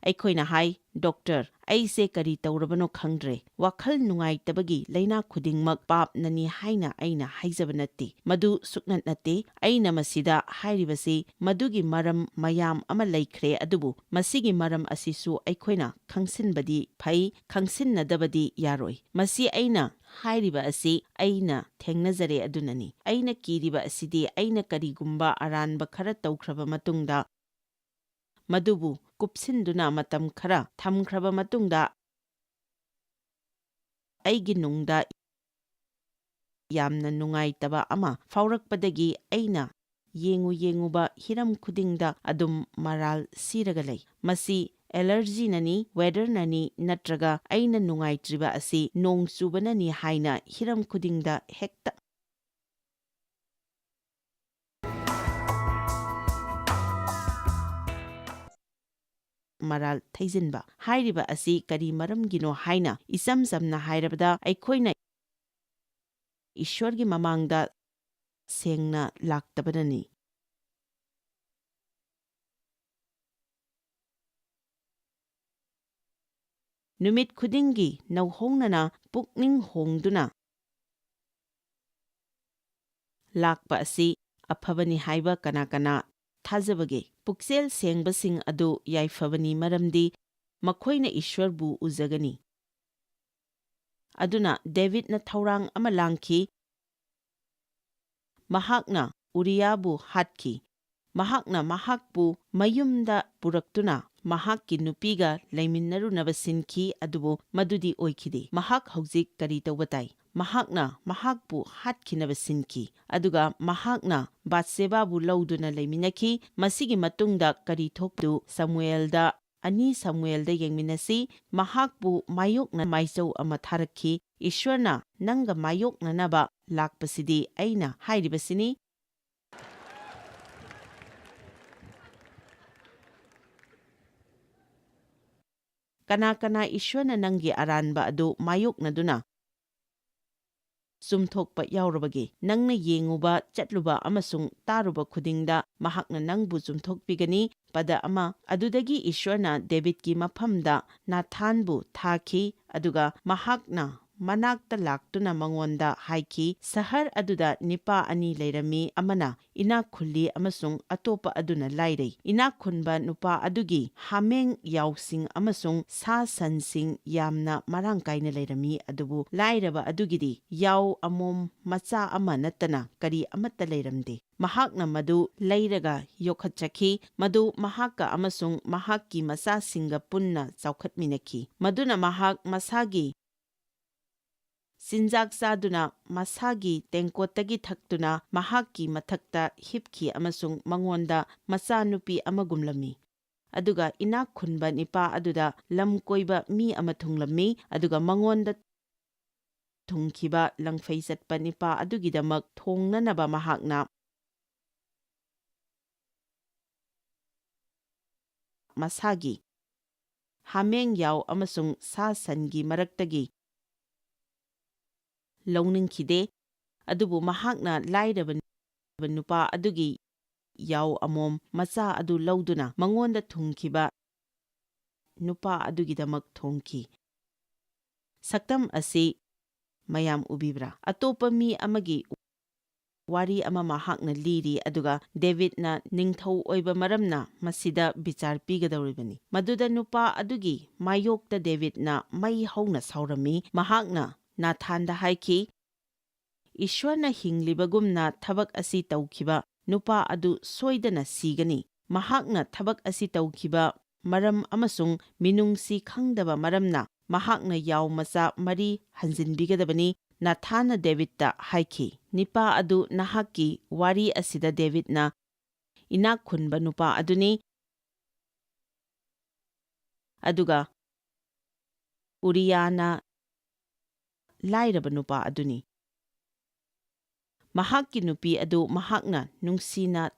ꯑꯩꯈꯣꯏꯅ ꯍꯥꯏ, "ꯗꯣꯛꯇꯔ, ꯑꯩꯁꯦ ꯀꯔꯤ ꯇꯧꯔꯕꯅꯣ ꯈꯪꯗ꯭ꯔꯦ꯫ ꯋꯥꯈꯜ ꯅꯨꯡꯉꯥꯏꯇꯕꯒꯤ ꯂꯥꯏꯅꯥ ꯈꯨꯗꯤꯡꯃꯛ ꯄꯥꯞꯅꯅꯤ ꯍꯥꯏꯅ ꯑꯩꯅ ꯍꯥꯏꯖꯕ ꯅꯠꯇꯦ꯫ ꯃꯗꯨ ꯁꯨꯛꯅꯠ ꯅꯠꯇꯦ꯫ ꯑꯩꯅ ꯃꯁꯤꯗ ꯍꯥꯏꯔꯤꯕꯁꯤ ꯃꯗꯨꯒꯤ ꯃꯔꯝ ꯃꯌꯥꯝ ꯑꯃ ꯂꯩꯈ꯭ꯔꯦ, ꯑꯗꯨꯕꯨ ꯃꯁꯤꯒꯤ ꯃꯔꯝ ꯑꯁꯤꯁꯨ ꯑꯩꯈꯣꯏꯅ ꯈꯪꯁꯤꯟꯕꯗꯤ ꯐꯩ, ꯈꯪꯁꯤꯟꯅꯗꯕꯗꯤ ꯌꯥꯔꯣꯏ꯫ ꯃꯁꯤ ꯑꯩꯅ ꯍꯥꯏꯔꯤꯕ ꯑꯁꯤ ꯑꯩꯅ ꯊꯦꯡꯅꯖꯔꯦ ꯑꯗꯨꯅꯅꯤ꯫ ꯑꯩꯅ ꯀꯤꯔꯤꯕ ꯑꯁꯤꯗꯤ ꯑꯩꯅ ꯀꯔꯤꯒꯨꯝꯕ ꯑꯔꯥꯟꯕ ꯈꯔ ꯇꯧꯈ꯭ꯔꯕ ꯃꯇꯨꯡꯗ, ꯃꯗꯨꯕꯨ ꯀꯨꯞꯁꯤꯟꯗꯨꯅ ꯃꯇꯝ ꯈꯔ ꯊꯝꯈ꯭ꯔꯕ ꯃꯇꯨꯡꯗ, ꯑꯩꯒꯤ ꯅꯨꯡꯗ ꯌꯥꯝꯅ ꯅꯨꯡꯉꯥꯏꯇꯕ ꯑꯃ ꯐꯥꯎꯔꯛꯄꯗꯒꯤ ꯑꯩꯅ ꯌꯦꯡꯉꯨ ꯌꯦꯡꯉꯨꯕ ꯍꯤꯔꯝ ꯈꯨꯗꯤꯡꯗ ꯑꯗꯨꯝ ꯃꯔꯥꯜ ꯁꯤꯔꯒ ꯂꯩ꯫ ꯃꯁꯤ ꯑꯦꯂꯔꯖꯤꯅꯅꯤ, ꯋꯦꯗꯔꯅꯅꯤ, ꯅꯠꯇ꯭ꯔꯒ ꯑꯩꯅ ꯅꯨꯡꯉꯥꯏꯇ꯭ꯔꯤꯕ ꯑꯁꯤ ꯅꯣꯡ ꯆꯨꯕꯅꯅꯤ ꯍꯥꯏꯅ ꯍꯤꯔꯝ ꯈꯨꯗꯤꯡꯗ ꯍꯦꯛꯇ ꯃꯔꯥꯜ ꯊꯩꯖꯤꯟꯕ꯫ ꯍꯥꯏꯔꯤꯕ ꯑꯁꯤ ꯀꯔꯤ ꯃꯔꯝꯒꯤꯅꯣ ꯍꯥꯏꯅ ꯏꯆꯝ ꯆꯝꯅ ꯍꯥꯏꯔꯕꯗ, ꯑꯩꯈꯣꯏꯅ ꯏꯁ꯭ꯋꯔꯒꯤ ꯃꯃꯥꯡꯗ ꯁꯦꯡꯅ ꯂꯥꯛꯇꯕꯅꯅꯤ꯫ ꯅꯨꯃꯤꯠ ꯈꯨꯗꯤꯡꯒꯤ ꯅꯧꯍꯧꯅꯅ ꯄꯨꯛꯅꯤꯡ ꯍꯣꯡꯗꯨꯅ ꯂꯥꯛꯄ ꯑꯁꯤ ꯑꯐꯕꯅꯤ ꯍꯥꯏꯕ ꯀꯅꯥ ꯀꯅꯥ ꯊꯥꯖꯕꯒꯦ? ꯄꯨꯛꯆꯦꯜ ꯁꯦꯡꯕꯁꯤꯡ ꯑꯗꯨ ꯌꯥꯏꯐꯕꯅꯤ, ꯃꯔꯝꯗꯤ ꯃꯈꯣꯏꯅ ꯏꯁ꯭ꯋꯔꯕꯨ ꯎꯖꯒꯅꯤ꯫ ꯑꯗꯨꯅ ꯗꯦꯕꯤꯗꯅ ꯊꯧꯔꯥꯡ ꯑꯃ ꯂꯥꯡꯈꯤ꯫ ꯃꯍꯥꯛꯅ ꯎꯔꯤꯌꯥꯕꯨ ꯍꯥꯠꯈꯤ꯫ ꯃꯍꯥꯛꯅ ꯃꯍꯥꯛꯄꯨ ꯃꯌꯨꯝꯗ ꯄꯨꯔꯛꯇꯨꯅ ꯃꯍꯥꯛꯀꯤ ꯅꯨꯄꯤꯒ ꯂꯩꯃꯤꯟꯅꯔꯨꯅꯕ ꯁꯤꯟꯈꯤ, ꯑꯗꯨꯕꯨ ꯃꯗꯨꯗꯤ ꯑꯣꯏꯈꯤꯗꯦ꯫ ꯃꯍꯥꯛ ꯍꯧꯖꯤꯛ ꯀꯔꯤ ꯇꯧꯕ ꯇꯥꯏ? ꯃꯍꯥꯛꯅ ꯃꯍꯥꯛꯄꯨ ꯍꯥꯠꯈꯤꯅꯕ ꯁꯤꯟꯈꯤ, ꯑꯗꯨꯒ ꯃꯍꯥꯛꯅ ꯕꯥꯠꯁꯦꯕꯥꯕꯨ ꯂꯧꯗꯨꯅ ꯂꯩꯃꯤꯟꯅꯈꯤ꯫ ꯃꯁꯤꯒꯤ ꯃꯇꯨꯡꯗ ꯀꯔꯤ ꯊꯣꯛꯇꯨ? ꯁꯃꯨꯑꯦꯜꯗ ꯑꯅꯤ ꯁꯃꯨꯑꯦꯜꯗ ꯌꯦꯡꯃꯤꯟꯅꯁꯤ꯫ ꯃꯍꯥꯛꯄꯨ ꯃꯥꯌꯣꯛꯅ ꯃꯥꯏꯆꯧ ꯑꯃ ꯊꯥꯔꯛꯈꯤ꯫ ꯏꯁ꯭ꯋꯔꯅ ꯅꯪꯒ ꯃꯥꯌꯣꯛꯅꯅꯕ ꯂꯥꯛꯄꯁꯤꯗꯤ ꯑꯩꯅ ꯍꯥꯏꯔꯤꯕꯁꯤꯅꯤ꯫ ꯀꯅꯥ ꯀꯅꯥ ꯏꯁ꯭ꯋꯔꯅ ꯅꯪꯒꯤ ꯑꯔꯥꯟꯕ ꯑꯗꯨ ꯃꯥꯌꯣꯛꯅꯗꯨꯅ ꯆꯨꯝꯊꯣꯛꯄ ꯌꯥꯎꯔꯕꯒꯦ? ꯅꯪꯅ ꯌꯦꯡꯉꯨꯕ, ꯆꯠꯂꯨꯕ ꯑꯃꯁꯨꯡ ꯇꯥꯔꯨꯕ ꯈꯨꯗꯤꯡꯗ ꯃꯍꯥꯛꯅ ꯅꯪꯕꯨ ꯆꯨꯝꯊꯣꯛꯄꯤꯒꯅꯤ꯫ ꯄꯗ ꯑꯃ, ꯑꯗꯨꯗꯒꯤ ꯏꯁ꯭ꯋꯔꯅ ꯗꯦꯕꯤꯗꯀꯤ ꯃꯐꯝꯗ ꯅꯥꯊꯥꯟꯕꯨ ꯊꯥꯈꯤ, ꯑꯗꯨꯒ ꯃꯍꯥꯛꯅ ꯃꯅꯥꯛꯇ ꯂꯥꯛꯇꯨꯅ ꯃꯉꯣꯟꯗ ꯍꯥꯏꯈꯤ, "ꯁꯍꯔ ꯑꯗꯨꯗ ꯅꯤꯄꯥ ꯑꯅꯤ ꯂꯩꯔꯝꯃꯤ, ꯑꯃꯅ ꯏꯅꯥꯛ ꯈꯨꯜꯂꯤ ꯑꯃꯁꯨꯡ ꯑꯇꯣꯞꯄ ꯑꯗꯨꯅ ꯂꯥꯏꯔꯩ꯫ ꯏꯅꯥꯛ ꯈꯨꯟꯕ ꯅꯨꯄꯥ ꯑꯗꯨꯒꯤ ꯍꯥꯃꯦꯡ ꯌꯥꯎꯁꯤꯡ ꯑꯃꯁꯨꯡ ꯁꯥ ꯁꯟꯁꯤꯡ ꯌꯥꯝꯅ ꯃꯔꯥꯡ ꯀꯥꯏꯅ ꯂꯩꯔꯝꯃꯤ, ꯑꯗꯨꯕꯨ ꯂꯥꯏꯔꯕ ꯑꯗꯨꯒꯤꯗꯤ ꯌꯥꯎ ꯑꯃꯣꯝ ꯃꯆꯥ ꯑꯃ ꯅꯠꯇꯅ ꯀꯔꯤ ꯑꯃꯠꯇ ꯂꯩꯔꯝꯗꯦ꯫ ꯃꯍꯥꯛꯅ ꯃꯗꯨ ꯂꯩꯔꯒ ꯌꯣꯛꯈꯠꯆꯈꯤ, ꯃꯗꯨ ꯃꯍꯥꯛꯀ ꯑꯃꯁꯨꯡ ꯃꯍꯥꯛꯀꯤ ꯃꯆꯥꯁꯤꯡꯒ ꯄꯨꯟꯅ ꯆꯥꯎꯈꯠꯃꯤꯟꯅꯈꯤ꯫ ꯃꯗꯨꯅ ꯃꯍꯥꯛ ꯃꯁꯥꯒꯤ ꯆꯤꯟꯖꯥꯛ ꯆꯥꯗꯨꯅ, ꯃꯁꯥꯒꯤ ꯇꯦꯡꯀꯣꯠꯇꯒꯤ ꯊꯛꯇꯨꯅ, ꯃꯍꯥꯛꯀꯤ ꯃꯊꯛꯇ ꯍꯤꯞꯈꯤ ꯑꯃꯁꯨꯡ ꯃꯉꯣꯟꯗ ꯃꯆꯥꯅꯨꯄꯤ ꯑꯃ ꯒꯨꯝꯂꯝꯃꯤ꯫ ꯑꯗꯨꯒ ꯏꯅꯥꯛ ꯈꯨꯟꯕ ꯅꯤꯄꯥ ꯑꯗꯨꯗ ꯂꯝ ꯀꯣꯏꯕ ꯃꯤ ꯑꯃ ꯊꯨꯡꯂꯝꯃꯤ, ꯑꯗꯨꯒ ꯃꯉꯣꯟꯗ ꯊꯨꯡꯈꯤꯕ ꯂꯪꯐꯩ ꯆꯠꯄ ꯅꯤꯄꯥ ꯑꯗꯨꯒꯤꯗꯃꯛ ꯊꯣꯡꯅꯅꯕ ꯃꯍꯥꯛꯅ ꯃꯁꯥꯒꯤ ꯍꯥꯃꯦꯡ ꯌꯥꯎ ꯑꯃꯁꯨꯡ ꯁꯥ ꯁꯟꯒꯤ ꯃꯔꯛꯇꯒꯤ ꯂꯧꯅꯤꯡꯈꯤꯗꯦ, ꯑꯗꯨꯕꯨ ꯃꯍꯥꯛꯅ ꯂꯥꯏꯔꯕ ꯅꯨꯄꯥ ꯑꯗꯨꯒꯤ ꯌꯥꯎ ꯑꯃꯣꯝ ꯃꯆꯥ ꯑꯗꯨ ꯂꯧꯗꯨꯅ ꯃꯉꯣꯟꯗ ꯊꯨꯡꯈꯤꯕ ꯅꯨꯄꯥ ꯑꯗꯨꯒꯤꯗꯃꯛ ꯊꯣꯡꯈꯤ꯫ ꯁꯛꯇꯝ ꯑꯁꯤ ꯃꯌꯥꯝ ꯎꯕꯤꯕ꯭ꯔꯥ? ꯑꯇꯣꯞꯄ ꯃꯤ ꯑꯃꯒꯤ ꯋꯥꯔꯤ ꯑꯃ ꯃꯍꯥꯛꯅ ꯂꯤꯔꯤ, ꯑꯗꯨꯒ ꯗꯦꯕꯤꯗꯅ ꯅꯤꯡꯊꯧ ꯑꯣꯏꯕ ꯃꯔꯝꯅ ꯃꯁꯤꯗ ꯕꯤꯆꯥꯔ ꯄꯤꯒꯗꯧꯔꯤꯕꯅꯤ꯫ ꯃꯗꯨꯗ ꯅꯨꯄꯥ ꯑꯗꯨꯒꯤ ꯃꯥꯌꯣꯛꯇ ꯗꯦꯕꯤꯗꯅ ꯃꯩ ꯍꯧꯅ ꯁꯥꯎꯔꯝꯃꯤ꯫ ꯃꯍꯥꯛꯅ ꯅꯥꯊꯥꯟꯗ ꯍꯥꯏꯈꯤ, "ꯏꯁ꯭ꯋꯔꯅ ꯍꯤꯡꯂꯤꯕꯒꯨꯝꯅ ꯊꯕꯛ ꯑꯁꯤ ꯇꯧꯈꯤꯕ ꯅꯨꯄꯥ ꯑꯗꯨ ꯁꯣꯏꯗꯅ ꯁꯤꯒꯅꯤ꯫ ꯃꯍꯥꯛꯅ ꯊꯕꯛ ꯑꯁꯤ ꯇꯧꯈꯤꯕ ꯃꯔꯝ ꯑꯃꯁꯨꯡ ꯃꯤꯅꯨꯡꯁꯤ ꯈꯪꯗꯕ ꯃꯔꯝꯅ ꯃꯍꯥꯛꯅ ꯌꯥꯎ ꯃꯆꯥ ꯃꯔꯤ ꯍꯟꯖꯤꯟꯕꯤꯒꯗꯕꯅꯤ꯫" ꯅꯥꯊꯥꯟꯅ ꯗꯦꯕꯤꯗꯇ ꯍꯥꯏꯈꯤ, "ꯅꯤꯄꯥ ꯑꯗꯨ ꯅꯍꯥꯛꯀꯤ ꯋꯥꯔꯤ ꯑꯁꯤꯗ ꯗꯦꯕꯤꯗꯅ ꯏꯅꯥꯛ ꯈꯨꯟꯕ ꯅꯨꯄꯥ ꯑꯗꯨꯅꯤ, ꯑꯗꯨꯒ ꯎꯔꯤꯌꯥꯅ ꯂꯥꯏꯔꯕ ꯅꯨꯄꯥ ꯑꯗꯨꯅꯤ꯫ ꯃꯍꯥꯛꯀꯤ ꯅꯨꯄꯤ ꯑꯗꯨ ꯃꯍꯥꯛꯅ ꯅꯨꯡꯁꯤꯅ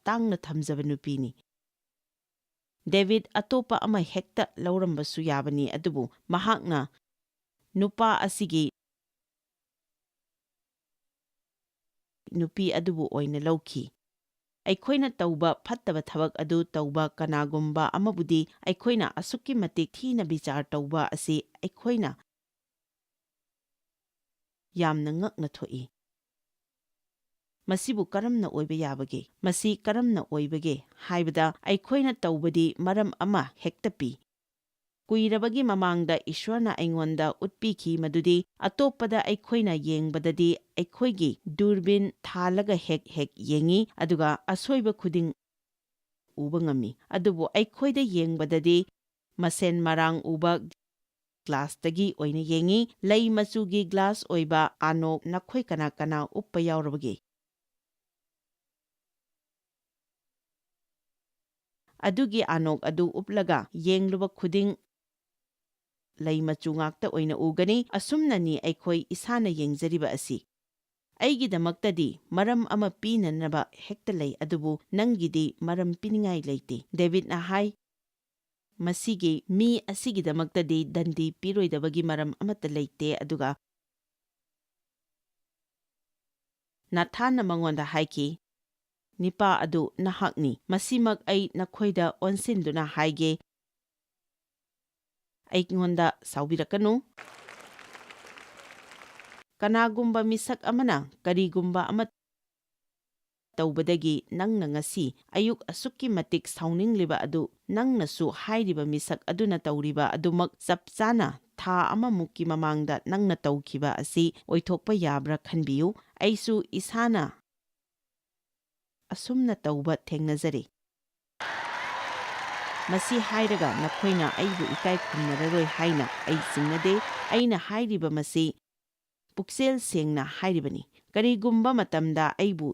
ꯇꯥꯡꯅ ꯊꯝꯖꯕ ꯅꯨꯄꯤꯅꯤ꯫ ꯗꯦꯕꯤꯗ ꯑꯇꯣꯞꯄ ꯑꯃ ꯍꯦꯛꯇ ꯂꯧꯔꯝꯕꯁꯨ ꯌꯥꯕꯅꯤ, ꯑꯗꯨꯕꯨ ꯃꯍꯥꯛꯅ ꯅꯨꯄꯥ ꯑꯁꯤꯒꯤ ꯅꯨꯄꯤ ꯑꯗꯨꯕꯨ ꯑꯣꯏꯅ ꯂꯧꯈꯤ꯫" ꯑꯩꯈꯣꯏꯅ ꯇꯧꯕ ꯐꯠꯇꯕ ꯊꯕꯛ ꯑꯗꯨ ꯇꯧꯕ ꯀꯅꯥꯒꯨꯝꯕ ꯑꯃꯕꯨꯗꯤ ꯑꯩꯈꯣꯏꯅ ꯑꯁꯨꯛꯀꯤ ꯃꯇꯤꯛ ꯊꯤꯅ ꯕꯤꯆꯥꯔ ꯇꯧꯕ ꯑꯁꯤ ꯑꯩꯈꯣꯏꯅ ꯌꯥꯝꯅ ꯉꯛꯅ ꯊꯣꯛꯏ꯫ ꯃꯁꯤꯕꯨ ꯀꯔꯝꯅ ꯑꯣꯏꯕ ꯌꯥꯕꯒꯦ? ꯃꯁꯤ ꯀꯔꯝꯅ ꯑꯣꯏꯕꯒꯦ ꯍꯥꯏꯕꯗ, ꯑꯩꯈꯣꯏꯅ ꯇꯧꯕꯗꯤ ꯃꯔꯝ ꯑꯃ ꯍꯦꯛꯇ ꯄꯤ꯫ ꯀꯨꯏꯔꯕꯒꯤ ꯃꯃꯥꯡꯗ ꯏꯁ꯭ꯋꯔꯅ ꯑꯩꯉꯣꯟꯗ ꯎꯠꯄꯤꯈꯤ ꯃꯗꯨꯗꯤ, ꯑꯇꯣꯞꯄꯗ ꯑꯩꯈꯣꯏꯅ ꯌꯦꯡꯕꯗꯗꯤ ꯑꯩꯈꯣꯏꯒꯤ ꯗꯨꯔꯕꯤꯟ ꯊꯥꯜꯂꯒ ꯍꯦꯛ ꯍꯦꯛ ꯌꯦꯡꯉꯤ, ꯑꯗꯨꯒ ꯑꯁꯣꯏꯕ ꯈꯨꯗꯤꯡ ꯎꯕ ꯉꯝꯃꯤ꯫ ꯑꯗꯨꯕꯨ ꯑꯩꯈꯣꯏꯗ ꯌꯦꯡꯕꯗꯗꯤ ꯃꯁꯦꯟ ꯃꯔꯥꯡ ꯎꯕ ꯒ꯭ꯂꯥꯁꯇꯒꯤ ꯑꯣꯏꯅ ꯌꯦꯡꯉꯤ꯫ ꯂꯩ ꯃꯆꯨꯒꯤ ꯒ꯭ꯂꯥꯁ ꯑꯣꯏꯕ ꯑꯥꯅꯣꯛ ꯅꯈꯣꯏ ꯀꯅꯥ ꯀꯅꯥ ꯎꯞꯄ ꯌꯥꯎꯔꯕꯒꯦ? ꯑꯗꯨꯒꯤ ꯑꯥꯅꯣꯛ ꯑꯗꯨ ꯎꯞꯂꯒ ꯌꯦꯡꯂꯨꯕ ꯈꯨꯗꯤꯡ ꯂꯩ ꯃꯆꯨ ꯉꯥꯛꯇ ꯑꯣꯏꯅ ꯎꯒꯅꯤ꯫ ꯑꯁꯨꯝꯅꯅꯤ ꯑꯩꯈꯣꯏ ꯏꯁꯥꯅ ꯌꯦꯡꯖꯔꯤꯕ ꯑꯁꯤ꯫ ꯑꯩꯒꯤꯗꯃꯛꯇꯗꯤ ꯃꯔꯝ ꯑꯃ ꯄꯤꯅꯅꯕ ꯍꯦꯛꯇ ꯂꯩ, ꯑꯗꯨꯕꯨ ꯅꯪꯒꯤꯗꯤ ꯃꯔꯝ ꯄꯤꯅꯤꯡꯉꯥꯏ ꯂꯩꯇꯦ꯫ ꯗꯦꯕꯤꯗꯅ ꯍꯥꯏ, "ꯃꯁꯤꯒꯤ ꯃꯤ ꯑꯁꯤꯒꯤꯗꯃꯛꯇꯗꯤ ꯗꯟꯗꯤ ꯄꯤꯔꯣꯏꯗꯕꯒꯤ ꯃꯔꯝ ꯑꯃꯠꯇ ꯂꯩꯇꯦ", ꯑꯗꯨꯒ ꯅꯥꯊꯥꯟꯅ ꯃꯉꯣꯟꯗ ꯍꯥꯏꯈꯤ, "ꯅꯤꯄꯥ ꯑꯗꯨ ꯅꯍꯥꯛꯅꯤ꯫ ꯃꯁꯤꯃꯛ ꯑꯩ ꯅꯈꯣꯏꯗ ꯑꯣꯟꯁꯤꯟꯗꯨꯅ ꯍꯥꯏꯒꯦ, ꯑꯩꯉꯣꯟꯗ ꯁꯥꯎꯕꯤꯔꯛꯀꯅꯨ꯫ ꯀꯅꯥꯒꯨꯝꯕ ꯃꯤꯁꯛ ꯑꯃꯅ ꯀꯔꯤꯒꯨꯝꯕ ꯑꯃ ꯇꯧꯕꯗꯒꯤ ꯅꯪꯅ ꯉꯁꯤ ꯑꯌꯨꯛ ꯑꯁꯨꯛꯀꯤ ꯃꯇꯤꯛ ꯁꯥꯎꯅꯤꯡꯂꯤꯕ ꯑꯗꯨ, ꯅꯪꯅꯁꯨ ꯍꯥꯏꯔꯤꯕ ꯃꯤꯁꯛ ꯑꯗꯨꯅ ꯇꯧꯔꯤꯕ ꯑꯗꯨꯃꯛ ꯆꯞ ꯆꯥꯅ ꯊꯥ ꯑꯃꯃꯨꯛꯀꯤ ꯃꯃꯥꯡꯗ ꯅꯪꯅ ꯇꯧꯈꯤꯕ ꯑꯁꯤ ꯑꯣꯏꯊꯣꯛꯄ ꯌꯥꯕ꯭ꯔꯥ ꯈꯟꯕꯤꯌꯨ꯫ ꯑꯩꯁꯨ ꯏꯁꯥꯅ ꯑꯁꯨꯝꯅ ꯇꯧꯕ ꯊꯦꯡꯅꯖꯔꯦ꯫ ꯃꯁꯤ ꯍꯥꯏꯔꯒ ꯅꯈꯣꯏꯅ ꯑꯩꯕꯨ ꯏꯀꯥꯏ ꯈꯨꯝꯅꯔꯔꯣꯏ ꯍꯥꯏꯅ ꯑꯩ ꯆꯤꯡꯅꯗꯦ꯫ ꯑꯩꯅ ꯍꯥꯏꯔꯤꯕ ꯃꯁꯤ ꯄꯨꯛꯆꯦꯜ ꯁꯦꯡꯅ ꯍꯥꯏꯔꯤꯕꯅꯤ꯫ ꯀꯔꯤꯒꯨꯝꯕ ꯃꯇꯝꯗ ꯑꯩꯕꯨ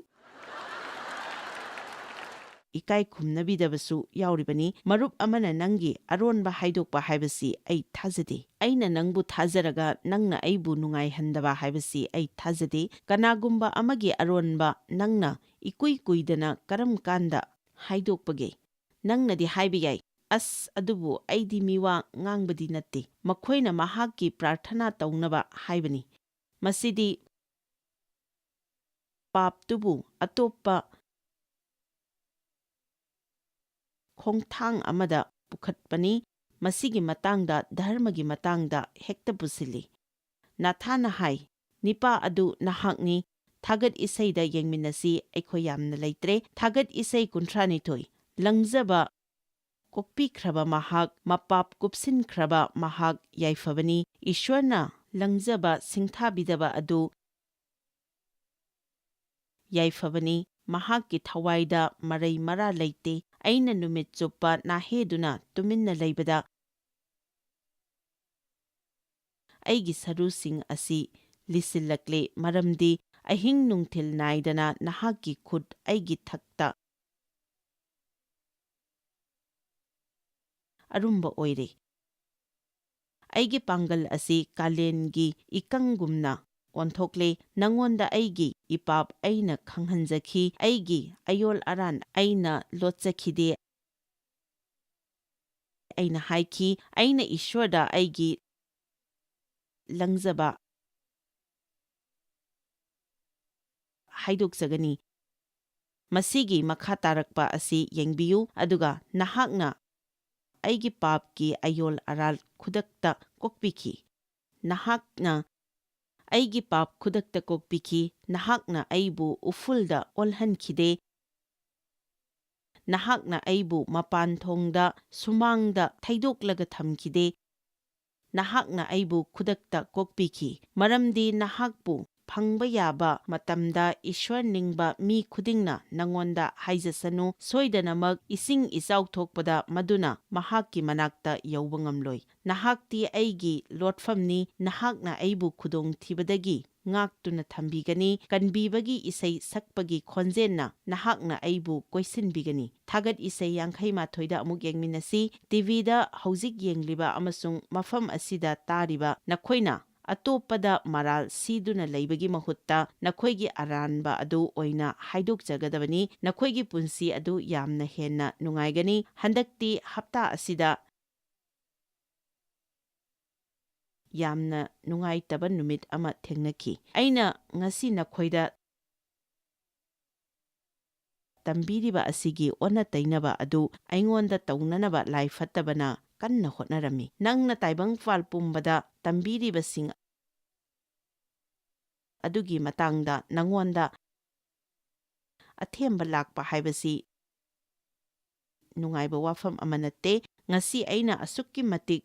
ꯏꯀꯥꯏ ꯈꯨꯝꯅꯕꯤꯗꯕꯁꯨ ꯌꯥꯎꯔꯤꯕꯅꯤ꯫ ꯃꯔꯨꯞ ꯑꯃꯅ ꯅꯪꯒꯤ ꯑꯔꯣꯟꯕ ꯍꯥꯏꯗꯣꯛꯄ ꯍꯥꯏꯕꯁꯤ ꯑꯩ ꯊꯥꯖꯗꯦ꯫ ꯑꯩꯅ ꯅꯪꯕꯨ ꯊꯥꯖꯔꯒ ꯅꯪꯅ ꯑꯩꯕꯨ ꯅꯨꯡꯉꯥꯏꯍꯟꯗꯕ ꯍꯥꯏꯕꯁꯤ ꯑꯩ ꯊꯥꯖꯗꯦ꯫ ꯀꯅꯥꯒꯨꯝꯕ ꯑꯃꯒꯤ ꯑꯔꯣꯟꯕ ꯅꯪꯅ ꯏꯀꯨꯏ ꯀꯨꯏꯗꯅ ꯀꯔꯝ ꯀꯥꯟꯗ ꯍꯥꯏꯗꯣꯛꯄꯒꯦ? ꯅꯪꯅꯗꯤ ꯍꯥꯏꯕ ꯌꯥꯏ, "ꯑꯁ, ꯑꯗꯨꯕꯨ ꯑꯩꯗꯤ ꯃꯤꯋꯥ ꯉꯥꯡꯕꯗꯤ ꯅꯠꯇꯦ꯫ ꯃꯈꯣꯏꯅ ꯃꯍꯥꯛꯀꯤ ꯄ꯭ꯔꯥꯔꯊꯅꯥ ꯇꯧꯅꯕ ꯍꯥꯏꯕꯅꯤ꯫ ꯃꯁꯤꯗꯤ ꯄꯥꯞꯇꯨꯕꯨ ꯑꯇꯣꯞꯄ ꯈꯣꯡꯊꯥꯡ ꯑꯃꯗ ꯄꯨꯈꯠꯄꯅꯤ꯫ ꯃꯁꯤꯒꯤ ꯃꯇꯥꯡꯗ, ꯙꯔꯃꯒꯤ ꯃꯇꯥꯡꯗ ꯍꯦꯛꯇ ꯄꯨꯁꯤꯜꯂꯤ꯫ ꯅꯥꯊꯥꯟꯅ ꯍꯥꯏ, "ꯅꯤꯄꯥ ꯑꯗꯨ ꯅꯍꯥꯛꯅꯤ, ꯊꯥꯒꯠ ꯏꯁꯩꯗ ꯌꯦꯡꯃꯤꯟꯅꯁꯤ, ꯑꯩꯈꯣꯏ ꯌꯥꯝꯅ ꯂꯩꯇ꯭ꯔꯦ꯫" ꯊꯥꯒꯠ ꯏꯁꯩ ꯀꯨꯟꯊ꯭ꯔꯥ ꯅꯤꯊꯣꯏ꯫ ꯂꯪꯖꯕ ꯀꯣꯛꯄꯤꯈ꯭ꯔꯕ ꯃꯍꯥꯛ, ꯃꯄꯥꯞ ꯀꯨꯞꯁꯤꯟꯈ꯭ꯔꯕ ꯃꯍꯥꯛ ꯌꯥꯏꯐꯕꯅꯤ꯫ ꯏꯁ꯭ꯋꯔꯅ ꯂꯪꯖꯕ ꯁꯤꯡꯊꯥꯕꯤꯗꯕ ꯑꯗꯨ ꯌꯥꯏꯐꯕꯅꯤ꯫ ꯃꯍꯥꯛꯀꯤ ꯊꯋꯥꯏꯗ ꯃꯔꯩ ꯃꯔꯥ ꯂꯩꯇꯦ꯫ ꯑꯩꯅ ꯅꯨꯃꯤꯠ ꯆꯨꯞꯄ ꯅꯥꯍꯦꯗꯨꯅ ꯇꯨꯃꯤꯟꯅ ꯂꯩꯕꯗ ꯑꯩꯒꯤ ꯁꯔꯨꯁꯤꯡ ꯑꯁꯤ ꯂꯤꯁꯤꯜꯂꯛꯂꯦ, ꯃꯔꯝꯗꯤ ꯑꯍꯤꯡ ꯅꯨꯡꯊꯤꯜ ꯅꯥꯏꯗꯅ ꯅꯍꯥꯛꯀꯤ ꯈꯨꯠ ꯑꯩꯒꯤ ꯊꯛꯇ ꯑꯔꯨꯝꯕ ꯑꯣꯏꯔꯦ꯫ ꯑꯩꯒꯤ ꯄꯥꯡꯒꯜ ꯑꯁꯤ ꯀꯥꯂꯦꯟꯒꯤ ꯏꯀꯪꯒꯨꯝꯅ ꯑꯣꯟꯊꯣꯛꯂꯦ꯫ ꯅꯉꯣꯟꯗ ꯑꯩꯒꯤ ꯏꯄꯥꯞ ꯑꯩꯅ ꯈꯪꯍꯟꯖꯈꯤ, ꯑꯩꯒꯤ ꯑꯌꯣꯜ ꯑꯔꯥꯟ ꯑꯩꯅ ꯂꯣꯠꯆꯈꯤꯗꯦ꯫ ꯑꯩꯅ ꯍꯥꯏꯈꯤ, "ꯑꯩꯅ ꯏꯁ꯭ꯋꯔꯗ ꯑꯩꯒꯤ ꯂꯪꯖꯕ ꯍꯥꯏꯗꯣꯛꯆꯒꯅꯤ꯫" ꯃꯁꯤꯒꯤ ꯃꯈꯥ ꯇꯥꯔꯛꯄ ꯑꯁꯤ ꯌꯦꯡꯕꯤꯌꯨ, ꯑꯗꯨꯒ ꯅꯍꯥꯛꯅ ꯑꯩꯒꯤ ꯄꯥꯞꯀꯤ ꯑꯌꯣꯜ ꯑꯔꯥꯜ ꯈꯨꯗꯛꯇ ꯀꯣꯛꯄꯤꯈꯤ꯫ ꯅꯍꯥꯛꯅ ꯑꯩꯒꯤ ꯄꯥꯞ ꯈꯨꯗꯛꯇ ꯀꯣꯛꯄꯤꯈꯤ꯫ ꯅꯍꯥꯛꯅ ꯑꯩꯕꯨ ꯎꯐꯨꯜꯗ ꯑꯣꯜꯍꯟꯈꯤꯗꯦ꯫ ꯅꯍꯥꯛꯅ ꯑꯩꯕꯨ ꯃꯄꯥꯟ ꯊꯣꯡꯗ ꯁꯨꯃꯥꯡꯗ ꯊꯩꯗꯣꯛꯂꯒ ꯊꯝꯈꯤꯗꯦ꯫ ꯅꯍꯥꯛꯅ ꯑꯩꯕꯨ ꯈꯨꯗꯛꯇ ꯀꯣꯛꯄꯤꯈꯤ, ꯃꯔꯝꯗꯤ ꯅꯍꯥꯛꯄꯨ ꯐꯪꯕ ꯌꯥꯕ ꯃꯇꯝꯗ ꯏꯁ꯭ꯋꯔ ꯅꯤꯡꯕ ꯃꯤ ꯈꯨꯗꯤꯡꯅ ꯅꯉꯣꯟꯗ ꯍꯥꯏꯖꯁꯅꯨ, ꯁꯣꯏꯗꯅꯃꯛ ꯏꯁꯤꯡ ꯏꯆꯥꯎ ꯊꯣꯛꯄꯗ ꯃꯗꯨꯅ ꯃꯍꯥꯛꯀꯤ ꯃꯅꯥꯛꯇ ꯌꯧꯕ ꯉꯝꯂꯣꯏ꯫ ꯅꯍꯥꯛꯇꯤ ꯑꯩꯒꯤ ꯂꯣꯠꯐꯝꯅꯤ, ꯅꯍꯥꯛꯅ ꯑꯩꯕꯨ ꯈꯨꯗꯣꯡꯊꯤꯕꯗꯒꯤ ꯉꯥꯛꯇꯨꯅ ꯊꯝꯕꯤꯒꯅꯤ꯫ ꯀꯟꯕꯤꯕꯒꯤ ꯏꯁꯩ ꯁꯛꯄꯒꯤ ꯈꯣꯟꯖꯦꯜꯅ ꯅꯍꯥꯛꯅ ꯑꯩꯕꯨ ꯀꯣꯏꯁꯤꯟꯕꯤꯒꯅꯤ꯫ ꯊꯥꯒꯠ ꯏꯁꯩ ꯌꯥꯡꯈꯩ ꯃꯥꯊꯣꯏꯗ ꯑꯃꯨꯛ ꯌꯦꯡꯃꯤꯟꯅꯁꯤ꯫ ꯇꯤꯚꯤꯗ ꯍꯧꯖꯤꯛ ꯌꯦꯡꯂꯤꯕ ꯑꯃꯁꯨꯡ ꯃꯐꯝ ꯑꯁꯤꯗ ꯇꯥꯔꯤꯕ ꯅꯈꯣꯏꯅ ꯑꯇꯣꯞꯄꯗ ꯃꯔꯥꯜ ꯁꯤꯗꯨꯅ ꯂꯩꯕꯒꯤ ꯃꯍꯨꯠꯇ ꯅꯈꯣꯏꯒꯤ ꯑꯔꯥꯟꯕ ꯑꯗꯨ ꯑꯣꯏꯅ ꯍꯥꯏꯗꯣꯛꯆꯒꯗꯕꯅꯤ꯫ ꯅꯈꯣꯏꯒꯤ ꯄꯨꯟꯁꯤ ꯑꯗꯨ ꯌꯥꯝꯅ ꯍꯦꯟꯅ ꯅꯨꯡꯉꯥꯏꯒꯅꯤ꯫ ꯍꯟꯗꯛꯇꯤ ꯍꯞꯇꯥ ꯑꯁꯤꯗ ꯌꯥꯝꯅ ꯅꯨꯡꯉꯥꯏꯇꯕ ꯅꯨꯃꯤꯠ ꯑꯃ ꯊꯦꯡꯅꯈꯤ꯫ ꯑꯩꯅ ꯉꯁꯤ ꯅꯈꯣꯏꯗ ꯇꯝꯕꯤꯔꯤꯕ ꯑꯁꯤꯒꯤ ꯑꯣꯟꯅ ꯇꯩꯅꯕ ꯑꯗꯨ ꯑꯩꯉꯣꯟꯗ ꯇꯧꯅꯅꯕ ꯂꯥꯏ ꯐꯠꯇꯕꯅ ꯀꯟꯅ ꯍꯣꯠꯅꯔꯝꯃꯤ꯫ ꯅꯪꯅ ꯇꯥꯏꯕꯪꯄꯥꯜ ꯄꯨꯝꯕꯗ ꯇꯝꯕꯤꯔꯤꯕꯁꯤꯡ ꯑꯗꯨꯒꯤ ꯃꯇꯥꯡꯗ ꯅꯉꯣꯟꯗ ꯑꯊꯦꯝꯕ ꯂꯥꯛꯄ ꯍꯥꯏꯕꯁꯤ ꯅꯨꯡꯉꯥꯏꯕ ꯋꯥꯐꯝ ꯑꯃ ꯅꯠꯇꯦ꯫ ꯉꯁꯤ ꯑꯩꯅ ꯑꯁꯨꯛꯀꯤ ꯃꯇꯤꯛ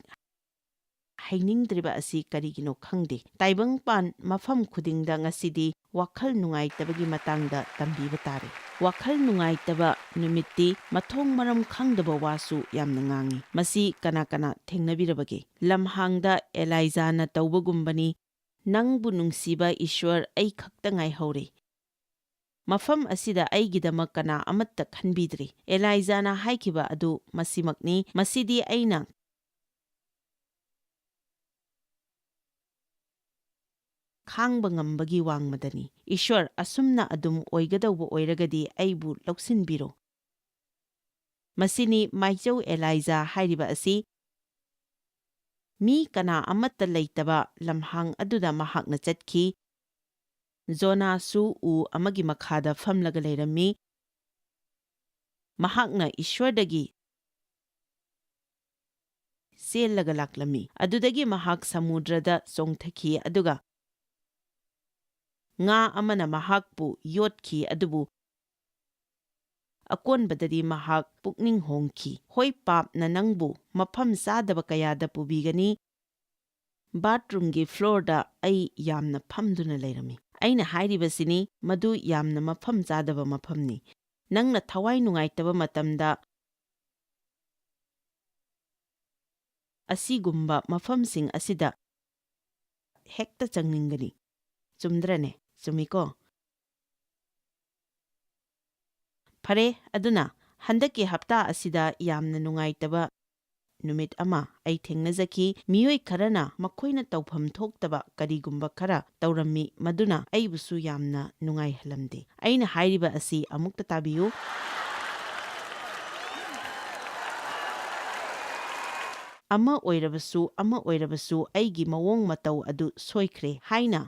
ꯍꯩꯅꯤꯡꯗ꯭ꯔꯤꯕ ꯑꯁꯤ ꯀꯔꯤꯒꯤꯅꯣ ꯈꯪꯗꯦ꯫ ꯇꯥꯏꯕꯪꯄꯥꯟ ꯃꯐꯝ ꯈꯨꯗꯤꯡꯗ ꯉꯁꯤꯗꯤ ꯋꯥꯈꯜ ꯅꯨꯡꯉꯥꯏꯇꯕꯒꯤ ꯃꯇꯥꯡꯗ ꯇꯝꯕꯤꯕ ꯇꯥꯔꯦ꯫ ꯋꯥꯈꯜ ꯅꯨꯡꯉꯥꯏꯇꯕ ꯅꯨꯃꯤꯠꯇꯤ ꯃꯊꯣꯡ ꯃꯔꯝ ꯈꯪꯗꯕ ꯋꯥꯁꯨ ꯌꯥꯝꯅ ꯉꯥꯡꯏ꯫ ꯃꯁꯤ ꯀꯅꯥ ꯀꯅꯥ ꯊꯦꯡꯅꯕꯤꯔꯕꯒꯦ? ꯂꯝꯍꯥꯡꯗ ꯑꯦꯂꯥꯏꯖꯥꯅ ꯇꯧꯕꯒꯨꯝꯕꯅꯤ, "ꯅꯪꯕꯨ ꯅꯨꯡꯁꯤꯕ ꯏꯁ꯭ꯋꯔ, ꯑꯩ ꯈꯛꯇ ꯉꯥꯏꯍꯧꯔꯦ꯫ ꯃꯐꯝ ꯑꯁꯤꯗ ꯑꯩꯒꯤꯗꯃꯛ ꯀꯅꯥ ꯑꯃꯠꯇ ꯈꯟꯕꯤꯗ꯭ꯔꯤ꯫" ꯑꯦꯂꯥꯏꯖꯥꯅ ꯍꯥꯏꯈꯤꯕ ꯑꯗꯨ ꯃꯁꯤꯃꯛꯅꯤ꯫ ꯃꯁꯤꯗꯤ ꯑꯩꯅ ꯈꯥꯡꯕ ꯉꯝꯕꯒꯤ ꯋꯥꯡꯃꯗꯅꯤ꯫ "ꯏꯁ꯭ꯋꯔ, ꯑꯁꯨꯝꯅ ꯑꯗꯨꯝ ꯑꯣꯏꯒꯗꯧꯕ ꯑꯣꯏꯔꯒꯗꯤ ꯑꯩꯕꯨ ꯂꯧꯁꯤꯟꯕꯤꯔꯣ꯫" ꯃꯁꯤꯅꯤ ꯃꯥꯏꯆꯧ ꯑꯦꯂꯥꯏꯖꯥ ꯍꯥꯏꯔꯤꯕ ꯑꯁꯤ꯫ ꯃꯤ ꯀꯅꯥ ꯑꯃꯠꯇ ꯂꯩꯇꯕ ꯂꯝꯍꯥꯡ ꯑꯗꯨꯗ ꯃꯍꯥꯛꯅ ꯆꯠꯈꯤ꯫ ꯖꯣꯅꯥꯁꯨ ꯎ ꯑꯃꯒꯤ ꯃꯈꯥꯗ ꯐꯝꯂꯒ ꯂꯩꯔꯝꯃꯤ꯫ ꯃꯍꯥꯛꯅ ꯏꯁ꯭ꯋꯔꯗꯒꯤ ꯆꯦꯜꯂꯒ ꯂꯥꯛꯂꯝꯃꯤ꯫ ꯑꯗꯨꯗꯒꯤ ꯃꯍꯥꯛ ꯁꯃꯨꯗ꯭ꯔꯗ ꯆꯣꯡꯊꯈꯤ, ꯑꯗꯨꯒ ꯉꯥ ꯑꯃꯅ ꯃꯍꯥꯛꯄꯨ ꯌꯣꯠꯈꯤ, ꯑꯗꯨꯕꯨ ꯑꯀꯣꯟꯕꯗꯗꯤ ꯃꯍꯥꯛ ꯄꯨꯛꯅꯤꯡ ꯍꯣꯡꯈꯤ꯫ ꯍꯣꯏ, ꯄꯥꯞꯅ ꯅꯪꯕꯨ ꯃꯐꯝ ꯆꯥꯗꯕ ꯀꯌꯥꯗ ꯄꯨꯕꯤꯒꯅꯤ꯫ ꯕꯥꯊꯔꯨꯝꯒꯤ ꯐ꯭ꯂꯣꯔꯗ ꯑꯩ ꯌꯥꯝꯅ ꯐꯝꯗꯨꯅ ꯂꯩꯔꯝꯃꯤ꯫ ꯑꯩꯅ ꯍꯥꯏꯔꯤꯕꯁꯤꯅꯤ, ꯃꯗꯨ ꯌꯥꯝꯅ ꯃꯐꯝ ꯆꯥꯗꯕ ꯃꯐꯝꯅꯤ꯫ ꯅꯪꯅ ꯊꯋꯥꯏ ꯅꯨꯡꯉꯥꯏꯇꯕ ꯃꯇꯝꯗ ꯑꯁꯤꯒꯨꯝꯕ ꯃꯐꯝꯁꯤꯡ ꯑꯁꯤꯗ ꯍꯦꯛꯇ ꯆꯪꯅꯤꯡꯒꯅꯤ꯫ ꯆꯨꯝꯗ꯭ꯔꯅꯦ? ꯆꯨꯝꯃꯤꯀꯣ? ꯐꯔꯦ, ꯑꯗꯨꯅ ꯍꯟꯗꯛꯀꯤ ꯍꯞꯇꯥ ꯑꯁꯤꯗ ꯌꯥꯝꯅ ꯅꯨꯡꯉꯥꯏꯇꯕ ꯅꯨꯃꯤꯠ ꯑꯃ ꯑꯩ ꯊꯦꯡꯅꯖꯈꯤ꯫ ꯃꯤꯑꯣꯏ ꯈꯔꯅ ꯃꯈꯣꯏꯅ ꯇꯧꯐꯝ ꯊꯣꯛꯇꯕ ꯀꯔꯤꯒꯨꯝꯕ ꯈꯔ ꯇꯧꯔꯝꯃꯤ, ꯃꯗꯨꯅ ꯑꯩꯕꯨꯁꯨ ꯌꯥꯝꯅ ꯅꯨꯡꯉꯥꯏꯍꯜꯂꯝꯗꯦ꯫ ꯑꯩꯅ ꯍꯥꯏꯔꯤꯕ ꯑꯁꯤ ꯑꯃꯨꯛꯇ ꯇꯥꯕꯤꯌꯨ꯫ "ꯑꯃ ꯑꯣꯏꯔꯕꯁꯨ, ꯑꯃ ꯑꯣꯏꯔꯕꯁꯨ, ꯑꯩꯒꯤ ꯃꯑꯣꯡ ꯃꯇꯧ ꯑꯗꯨ ꯁꯣꯏꯈ꯭ꯔꯦ" ꯍꯥꯏꯅ꯫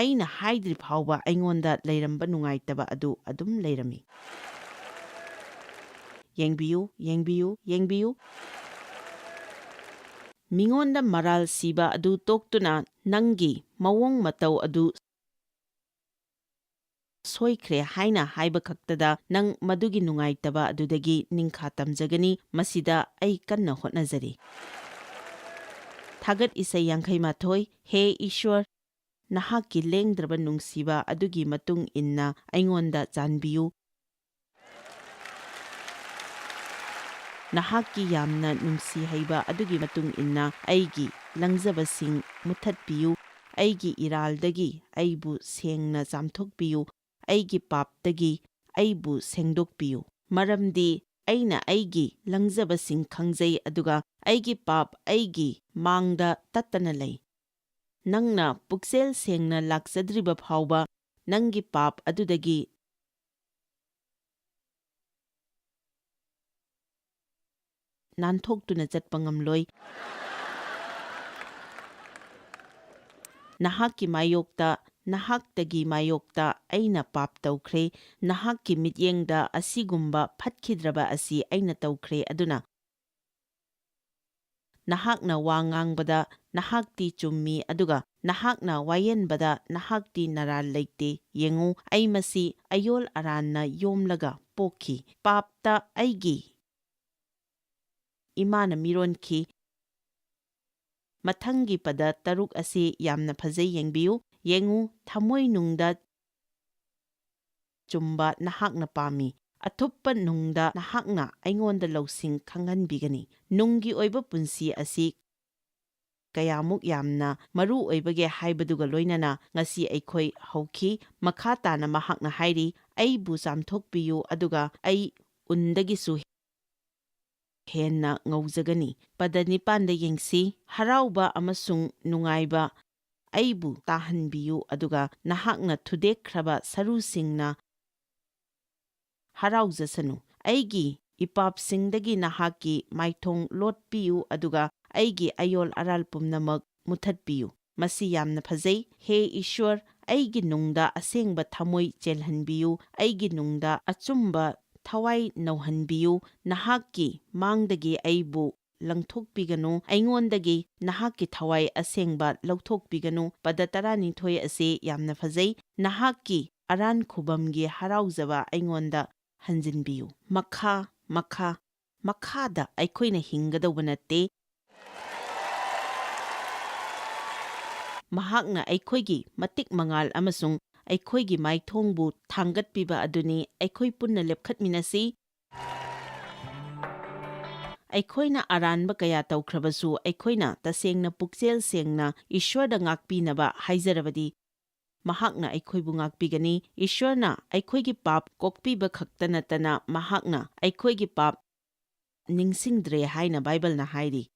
ꯑꯩꯅ ꯍꯥꯏꯗ꯭ꯔꯤ ꯐꯥꯎꯕ ꯑꯩꯉꯣꯟꯗ ꯂꯩꯔꯝꯕ ꯅꯨꯡꯉꯥꯏꯇꯕ ꯑꯗꯨ ꯑꯗꯨꯝ ꯂꯩꯔꯝꯃꯤ꯫ ꯌꯦꯡꯕꯤꯌꯨ, ꯌꯦꯡꯕꯤꯌꯨ, ꯌꯦꯡꯕꯤꯌꯨ꯫ ꯃꯤꯉꯣꯟꯗ ꯃꯔꯥꯜ ꯁꯤꯕ ꯑꯗꯨ ꯇꯣꯛꯇꯨꯅ ꯅꯪꯒꯤ ꯃꯑꯣꯡ ꯃꯇꯧ ꯑꯗꯨ ꯁꯣꯏꯈ꯭ꯔꯦ ꯍꯥꯏꯅ ꯍꯥꯏꯕ ꯈꯛꯇꯗ ꯅꯪ ꯃꯗꯨꯒꯤ ꯅꯨꯡꯉꯥꯏꯇꯕ ꯑꯗꯨꯗꯒꯤ ꯅꯤꯡꯈꯥ ꯇꯝꯖꯒꯅꯤ꯫ ꯃꯁꯤꯗ ꯑꯩ ꯀꯟꯅ ꯍꯣꯠꯅꯖꯔꯤ꯫ ꯊꯥꯒꯠ ꯏꯁꯩ ꯌꯥꯡꯈꯩ ꯃꯥꯊꯣꯏ꯫ ꯍꯦ ꯏꯁ꯭ꯋꯔ, ꯅꯍꯥꯛꯀꯤ ꯂꯦꯡꯗ꯭ꯔꯕ ꯅꯨꯡꯁꯤꯕ ꯑꯗꯨꯒꯤ ꯃꯇꯨꯡ ꯏꯟꯅ ꯑꯩꯉꯣꯟꯗ ꯆꯥꯟꯕꯤꯌꯨ꯫ ꯅꯍꯥꯛꯀꯤ ꯌꯥꯝꯅ ꯅꯨꯡꯁꯤ ꯍꯩꯕ ꯑꯗꯨꯒꯤ ꯃꯇꯨꯡ ꯏꯟꯅ ꯑꯩꯒꯤ ꯂꯪꯖꯕꯁꯤꯡ ꯃꯨꯊꯠꯄꯤꯌꯨ꯫ ꯑꯩꯒꯤ ꯏꯔꯥꯜꯗꯒꯤ ꯑꯩꯕꯨ ꯁꯦꯡꯅ ꯆꯥꯝꯊꯣꯛꯄꯤꯌꯨ꯫ ꯑꯩꯒꯤ ꯄꯥꯞꯇꯒꯤ ꯑꯩꯕꯨ ꯁꯦꯡꯗꯣꯛꯄꯤꯌꯨ꯫ ꯃꯔꯝꯗꯤ ꯑꯩꯅ ꯑꯩꯒꯤ ꯂꯪꯖꯕꯁꯤꯡ ꯈꯪꯖꯩ, ꯑꯗꯨꯒ ꯑꯩꯒꯤ ꯄꯥꯞ ꯑꯩꯒꯤ ꯃꯥꯡꯗ ꯇꯠꯇꯅ ꯂꯩ꯫ ꯅꯪꯅ ꯄꯨꯛꯆꯦꯜ ꯁꯦꯡꯅ ꯂꯥꯛꯆꯗ꯭ꯔꯤꯕ ꯐꯥꯎꯕ ꯅꯪꯒꯤ ꯄꯥꯞ ꯑꯗꯨꯗꯒꯤ ꯅꯥꯟꯊꯣꯛꯇꯨꯅ ꯆꯠꯄ ꯉꯝꯂꯣꯏ꯫ ꯅꯍꯥꯛꯀꯤ ꯃꯥꯌꯣꯛꯇ, ꯅꯍꯥꯛꯇꯒꯤ ꯃꯥꯌꯣꯛꯇ ꯑꯩꯅ ꯄꯥꯞ ꯇꯧꯈ꯭ꯔꯦ꯫ ꯅꯍꯥꯛꯀꯤ ꯃꯤꯠꯌꯦꯡꯗ ꯑꯁꯤꯒꯨꯝꯕ ꯐꯠꯈꯤꯗ꯭ꯔꯕ ꯑꯁꯤ ꯑꯩꯅ ꯇꯧꯈ꯭ꯔꯦ꯫ ꯑꯗꯨꯅ ꯅꯍꯥꯛꯅ ꯋꯥ ꯉꯥꯡꯕꯗ ꯅꯍꯥꯛꯇꯤ ꯆꯨꯝꯃꯤ, ꯑꯗꯨꯒ ꯅꯍꯥꯛꯅ ꯋꯥꯌꯦꯟꯕꯗ ꯅꯍꯥꯛꯇꯤ ꯅꯔꯥꯜ ꯂꯩꯇꯦ꯫ ꯌꯦꯡꯉꯨ, ꯑꯩ ꯃꯁꯤ ꯑꯌꯣꯜ ꯑꯔꯥꯟꯅ ꯌꯣꯝꯂꯒ ꯄꯣꯛꯈꯤ꯫ ꯄꯥꯞꯇ ꯑꯩꯒꯤ ꯏꯃꯥꯅ ꯃꯤꯔꯣꯟꯈꯤ꯫ ꯃꯊꯪꯒꯤ ꯄꯗ ꯇꯔꯨꯛ ꯑꯁꯤ ꯌꯥꯝꯅ ꯐꯖꯩ, ꯌꯦꯡꯕꯤꯌꯨ꯫ ꯌꯦꯡꯉꯨ, ꯊꯃꯣꯏꯅꯨꯡꯗ ꯆꯨꯝꯕ ꯅꯍꯥꯛꯅ ꯄꯥꯝꯃꯤ꯫ ꯑꯊꯨꯞꯄ ꯅꯨꯡꯗ ꯅꯍꯥꯛꯅ ꯑꯩꯉꯣꯟꯗ ꯂꯧꯁꯤꯡ ꯈꯪꯍꯟꯕꯤꯒꯅꯤ꯫ ꯅꯨꯡꯒꯤ ꯑꯣꯏꯕ ꯄꯨꯟꯁꯤ ꯑꯁꯤ ꯀꯌꯥꯃꯨꯛ ꯌꯥꯝꯅ ꯃꯔꯨ ꯑꯣꯏꯕꯒꯦ ꯍꯥꯏꯕꯗꯨꯒ ꯂꯣꯏꯅꯅ ꯉꯁꯤ ꯑꯩꯈꯣꯏ ꯍꯧꯈꯤ꯫ ꯃꯈꯥ ꯇꯥꯅ ꯃꯍꯥꯛꯅ ꯍꯥꯏꯔꯤ, "ꯑꯩꯕꯨ ꯆꯥꯝꯊꯣꯛꯄꯤꯌꯨ, ꯑꯗꯨꯒ ꯑꯩ ꯎꯟꯗꯒꯤꯁꯨ ꯍꯦꯟꯅ ꯉꯧꯖꯒꯅꯤ"꯫ ꯄꯗ ꯅꯤꯄꯥꯟꯗ ꯌꯦꯡꯁꯤ꯫ "ꯍꯔꯥꯎꯕ ꯑꯃꯁꯨꯡ ꯅꯨꯡꯉꯥꯏꯕ ꯑꯩꯕꯨ ꯇꯥꯍꯟꯕꯤꯌꯨ, ꯑꯗꯨꯒ ꯅꯍꯥꯛꯅ ꯊꯨꯗꯦꯛꯈ꯭ꯔꯕ ꯁꯔꯨꯁꯤꯡꯅ ꯍꯔꯥꯎꯖꯁꯅꯨ꯫ ꯑꯩꯒꯤ ꯏꯄꯥꯞꯁꯤꯡꯗꯒꯤ ꯅꯍꯥꯛꯀꯤ ꯃꯥꯏꯊꯣꯡ ꯂꯣꯠꯄꯤꯌꯨ, ꯑꯗꯨꯒ ꯑꯩꯒꯤ ꯑꯌꯣꯜ ꯑꯔꯥꯜ ꯄꯨꯝꯅꯃꯛ ꯃꯨꯊꯠꯄꯤꯌꯨ"꯫ ꯃꯁꯤ ꯌꯥꯝꯅ ꯐꯖꯩ꯫ ꯍꯦ ꯏꯁ꯭ꯋꯔ, ꯑꯩꯒꯤ ꯅꯨꯡꯗ ꯑꯁꯦꯡꯕ ꯊꯃꯣꯏ ꯆꯦꯜꯍꯟꯕꯤꯌꯨ, ꯑꯩꯒꯤ ꯅꯨꯡꯗ ꯑꯆꯨꯝꯕ ꯊꯋꯥꯏ ꯅꯧꯍꯟꯕꯤꯌꯨ, ꯅꯍꯥꯛꯀꯤ ꯃꯥꯡꯗꯒꯤ ꯑꯩꯕꯨ ꯂꯪꯊꯣꯛꯄꯤꯒꯅꯨ, ꯑꯩꯉꯣꯟꯗꯒꯤ ꯅꯍꯥꯛꯀꯤ ꯊꯋꯥꯏ ꯑꯁꯦꯡꯕ ꯂꯧꯊꯣꯛꯄꯤꯒꯅꯨ꯫ ꯄꯗ ꯇꯔꯥꯅꯤꯊꯣꯏ ꯑꯁꯤ ꯌꯥꯝꯅ ꯐꯖꯩ꯫ ꯅꯍꯥꯛꯀꯤ ꯑꯔꯥꯟ ꯈꯨꯕꯝꯒꯤ ꯍꯔꯥꯎꯖꯕ ꯑꯩꯉꯣꯟꯗ ꯍꯟꯖꯤꯟꯕꯤꯌꯨ꯫ ꯃꯈꯥ, ꯃꯈꯥ, ꯃꯈꯥꯗ ꯑꯩꯈꯣꯏꯅ ꯍꯤꯡꯒꯗꯧꯕ ꯅꯠꯇꯦ꯫ ꯃꯍꯥꯛꯅ ꯑꯩꯈꯣꯏꯒꯤ ꯃꯇꯤꯛ ꯃꯉꯥꯜ ꯑꯃꯁꯨꯡ ꯑꯩꯈꯣꯏꯒꯤ ꯃꯥꯏꯊꯣꯡꯕꯨ ꯊꯥꯡꯒꯠꯄꯤꯕ ꯑꯗꯨꯅꯤ꯫ ꯑꯩꯈꯣꯏ ꯄꯨꯟꯅ ꯂꯦꯞꯈꯠꯃꯤꯟꯅꯁꯤ꯫ ꯑꯩꯈꯣꯏꯅ ꯑꯔꯥꯟꯕ ꯀꯌꯥ ꯇꯧꯈ꯭ꯔꯕꯁꯨ, ꯑꯩꯈꯣꯏꯅ ꯇꯁꯦꯡꯅ ꯄꯨꯛꯆꯦꯜ ꯁꯦꯡꯅ ꯏꯁ꯭ꯋꯔꯗ ꯉꯥꯛꯄꯤꯅꯕ ꯍꯥꯏꯖꯔꯕꯗꯤ, ꯃꯍꯥꯛꯅ ꯑꯩꯈꯣꯏꯕꯨ ꯉꯥꯛꯄꯤꯒꯅꯤ꯫ ꯏꯁ꯭ꯋꯔꯅ ꯑꯩꯈꯣꯏꯒꯤ ꯄꯥꯞ ꯀꯣꯛꯄꯤꯕ ꯈꯛꯇ ꯅꯠꯇꯅ, ꯃꯍꯥꯛꯅ ꯑꯩꯈꯣꯏꯒꯤ ꯄꯥꯞ ꯅꯤꯡꯁꯤꯡꯗ꯭ꯔꯦ ꯍꯥꯏꯅ ꯕꯥꯏꯕꯜꯅ ꯍꯥꯏꯔꯤ꯫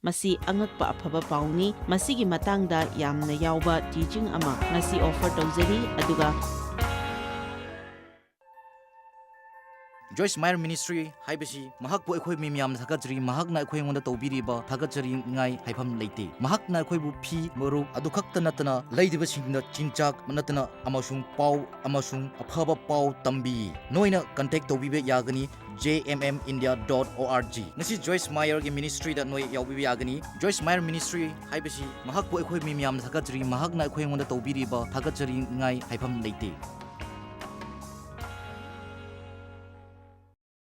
ꯃꯁꯤ ꯑꯉꯛꯄ ꯑꯐꯕ ꯄꯥꯎꯅꯤ꯫ ꯃꯁꯤꯒꯤ ꯃꯇꯥꯡꯗ ꯌꯥꯝꯅ ꯌꯥꯎꯕ ꯇꯤꯆꯤꯡ ꯑꯃ ꯉꯁꯤ ꯑꯣꯐꯔ ꯇꯧꯖꯔꯤ, ꯑꯗꯨꯒ ꯖꯣꯏꯁ ꯃꯥꯌꯔ ꯃꯤꯅꯤꯁꯇ꯭ꯔꯤ ꯍꯥꯏꯕꯁꯤ ꯃꯍꯥꯛꯄꯨ ꯑꯩꯈꯣꯏ ꯃꯤ ꯃꯌꯥꯝꯅ ꯊꯥꯒꯠꯆꯔꯤ꯫ ꯃꯍꯥꯛꯅ ꯑꯩꯈꯣꯏ ꯑꯩꯉꯣꯟꯗ ꯇꯧꯕꯤꯔꯤꯕ ꯊꯥꯒꯠꯆꯔꯤꯉꯥꯏ ꯍꯥꯏꯐꯝ ꯂꯩꯇꯦ꯫ ꯃꯍꯥꯛꯅ ꯑꯩꯈꯣꯏꯕꯨ ꯐꯤ, ꯃꯔꯨꯞ ꯑꯗꯨ ꯈꯛꯇ ꯅꯠꯇꯅ ꯂꯩꯔꯤꯕꯁꯤꯡꯗ ꯆꯤꯟꯖꯥꯛ ꯅꯠꯇꯅ ꯑꯃꯁꯨꯡ ꯄꯥꯎ ꯑꯃꯁꯨꯡ ꯑꯐꯕ ꯄꯥꯎ ꯇꯝꯕꯤ꯫ ꯅꯣꯏꯅ ꯀꯟꯇꯦꯛ ꯇꯧꯕꯤꯕ ꯌꯥꯒꯅꯤ j m m india dot o r g꯫ ꯉꯁꯤ ꯖꯣꯏꯁ ꯃꯥꯌꯔꯒꯤ ꯃꯤꯅꯤꯁꯇ꯭ꯔꯤꯗ ꯅꯣꯏ ꯌꯥꯎꯕꯤꯕ ꯌꯥꯒꯅꯤ꯫ ꯖꯣꯏꯁ ꯃꯥꯌꯔ ꯃꯤꯅꯤꯁꯇ꯭ꯔꯤ ꯍꯥꯏꯕꯁꯤ ꯃꯍꯥꯛꯄꯨ ꯑꯩꯈꯣꯏ ꯃꯤ ꯃꯌꯥꯝꯅ ꯊꯥꯒꯠꯆꯔꯤ꯫ ꯃꯍꯥꯛꯅ ꯑꯩꯈꯣꯏ ꯑꯩꯉꯣꯟꯗ ꯇꯧꯕꯤꯔꯤꯕ ꯊꯥꯒꯠꯆꯔꯤꯉꯥꯏ ꯍꯥꯏꯐꯝ ꯂꯩꯇꯦ꯫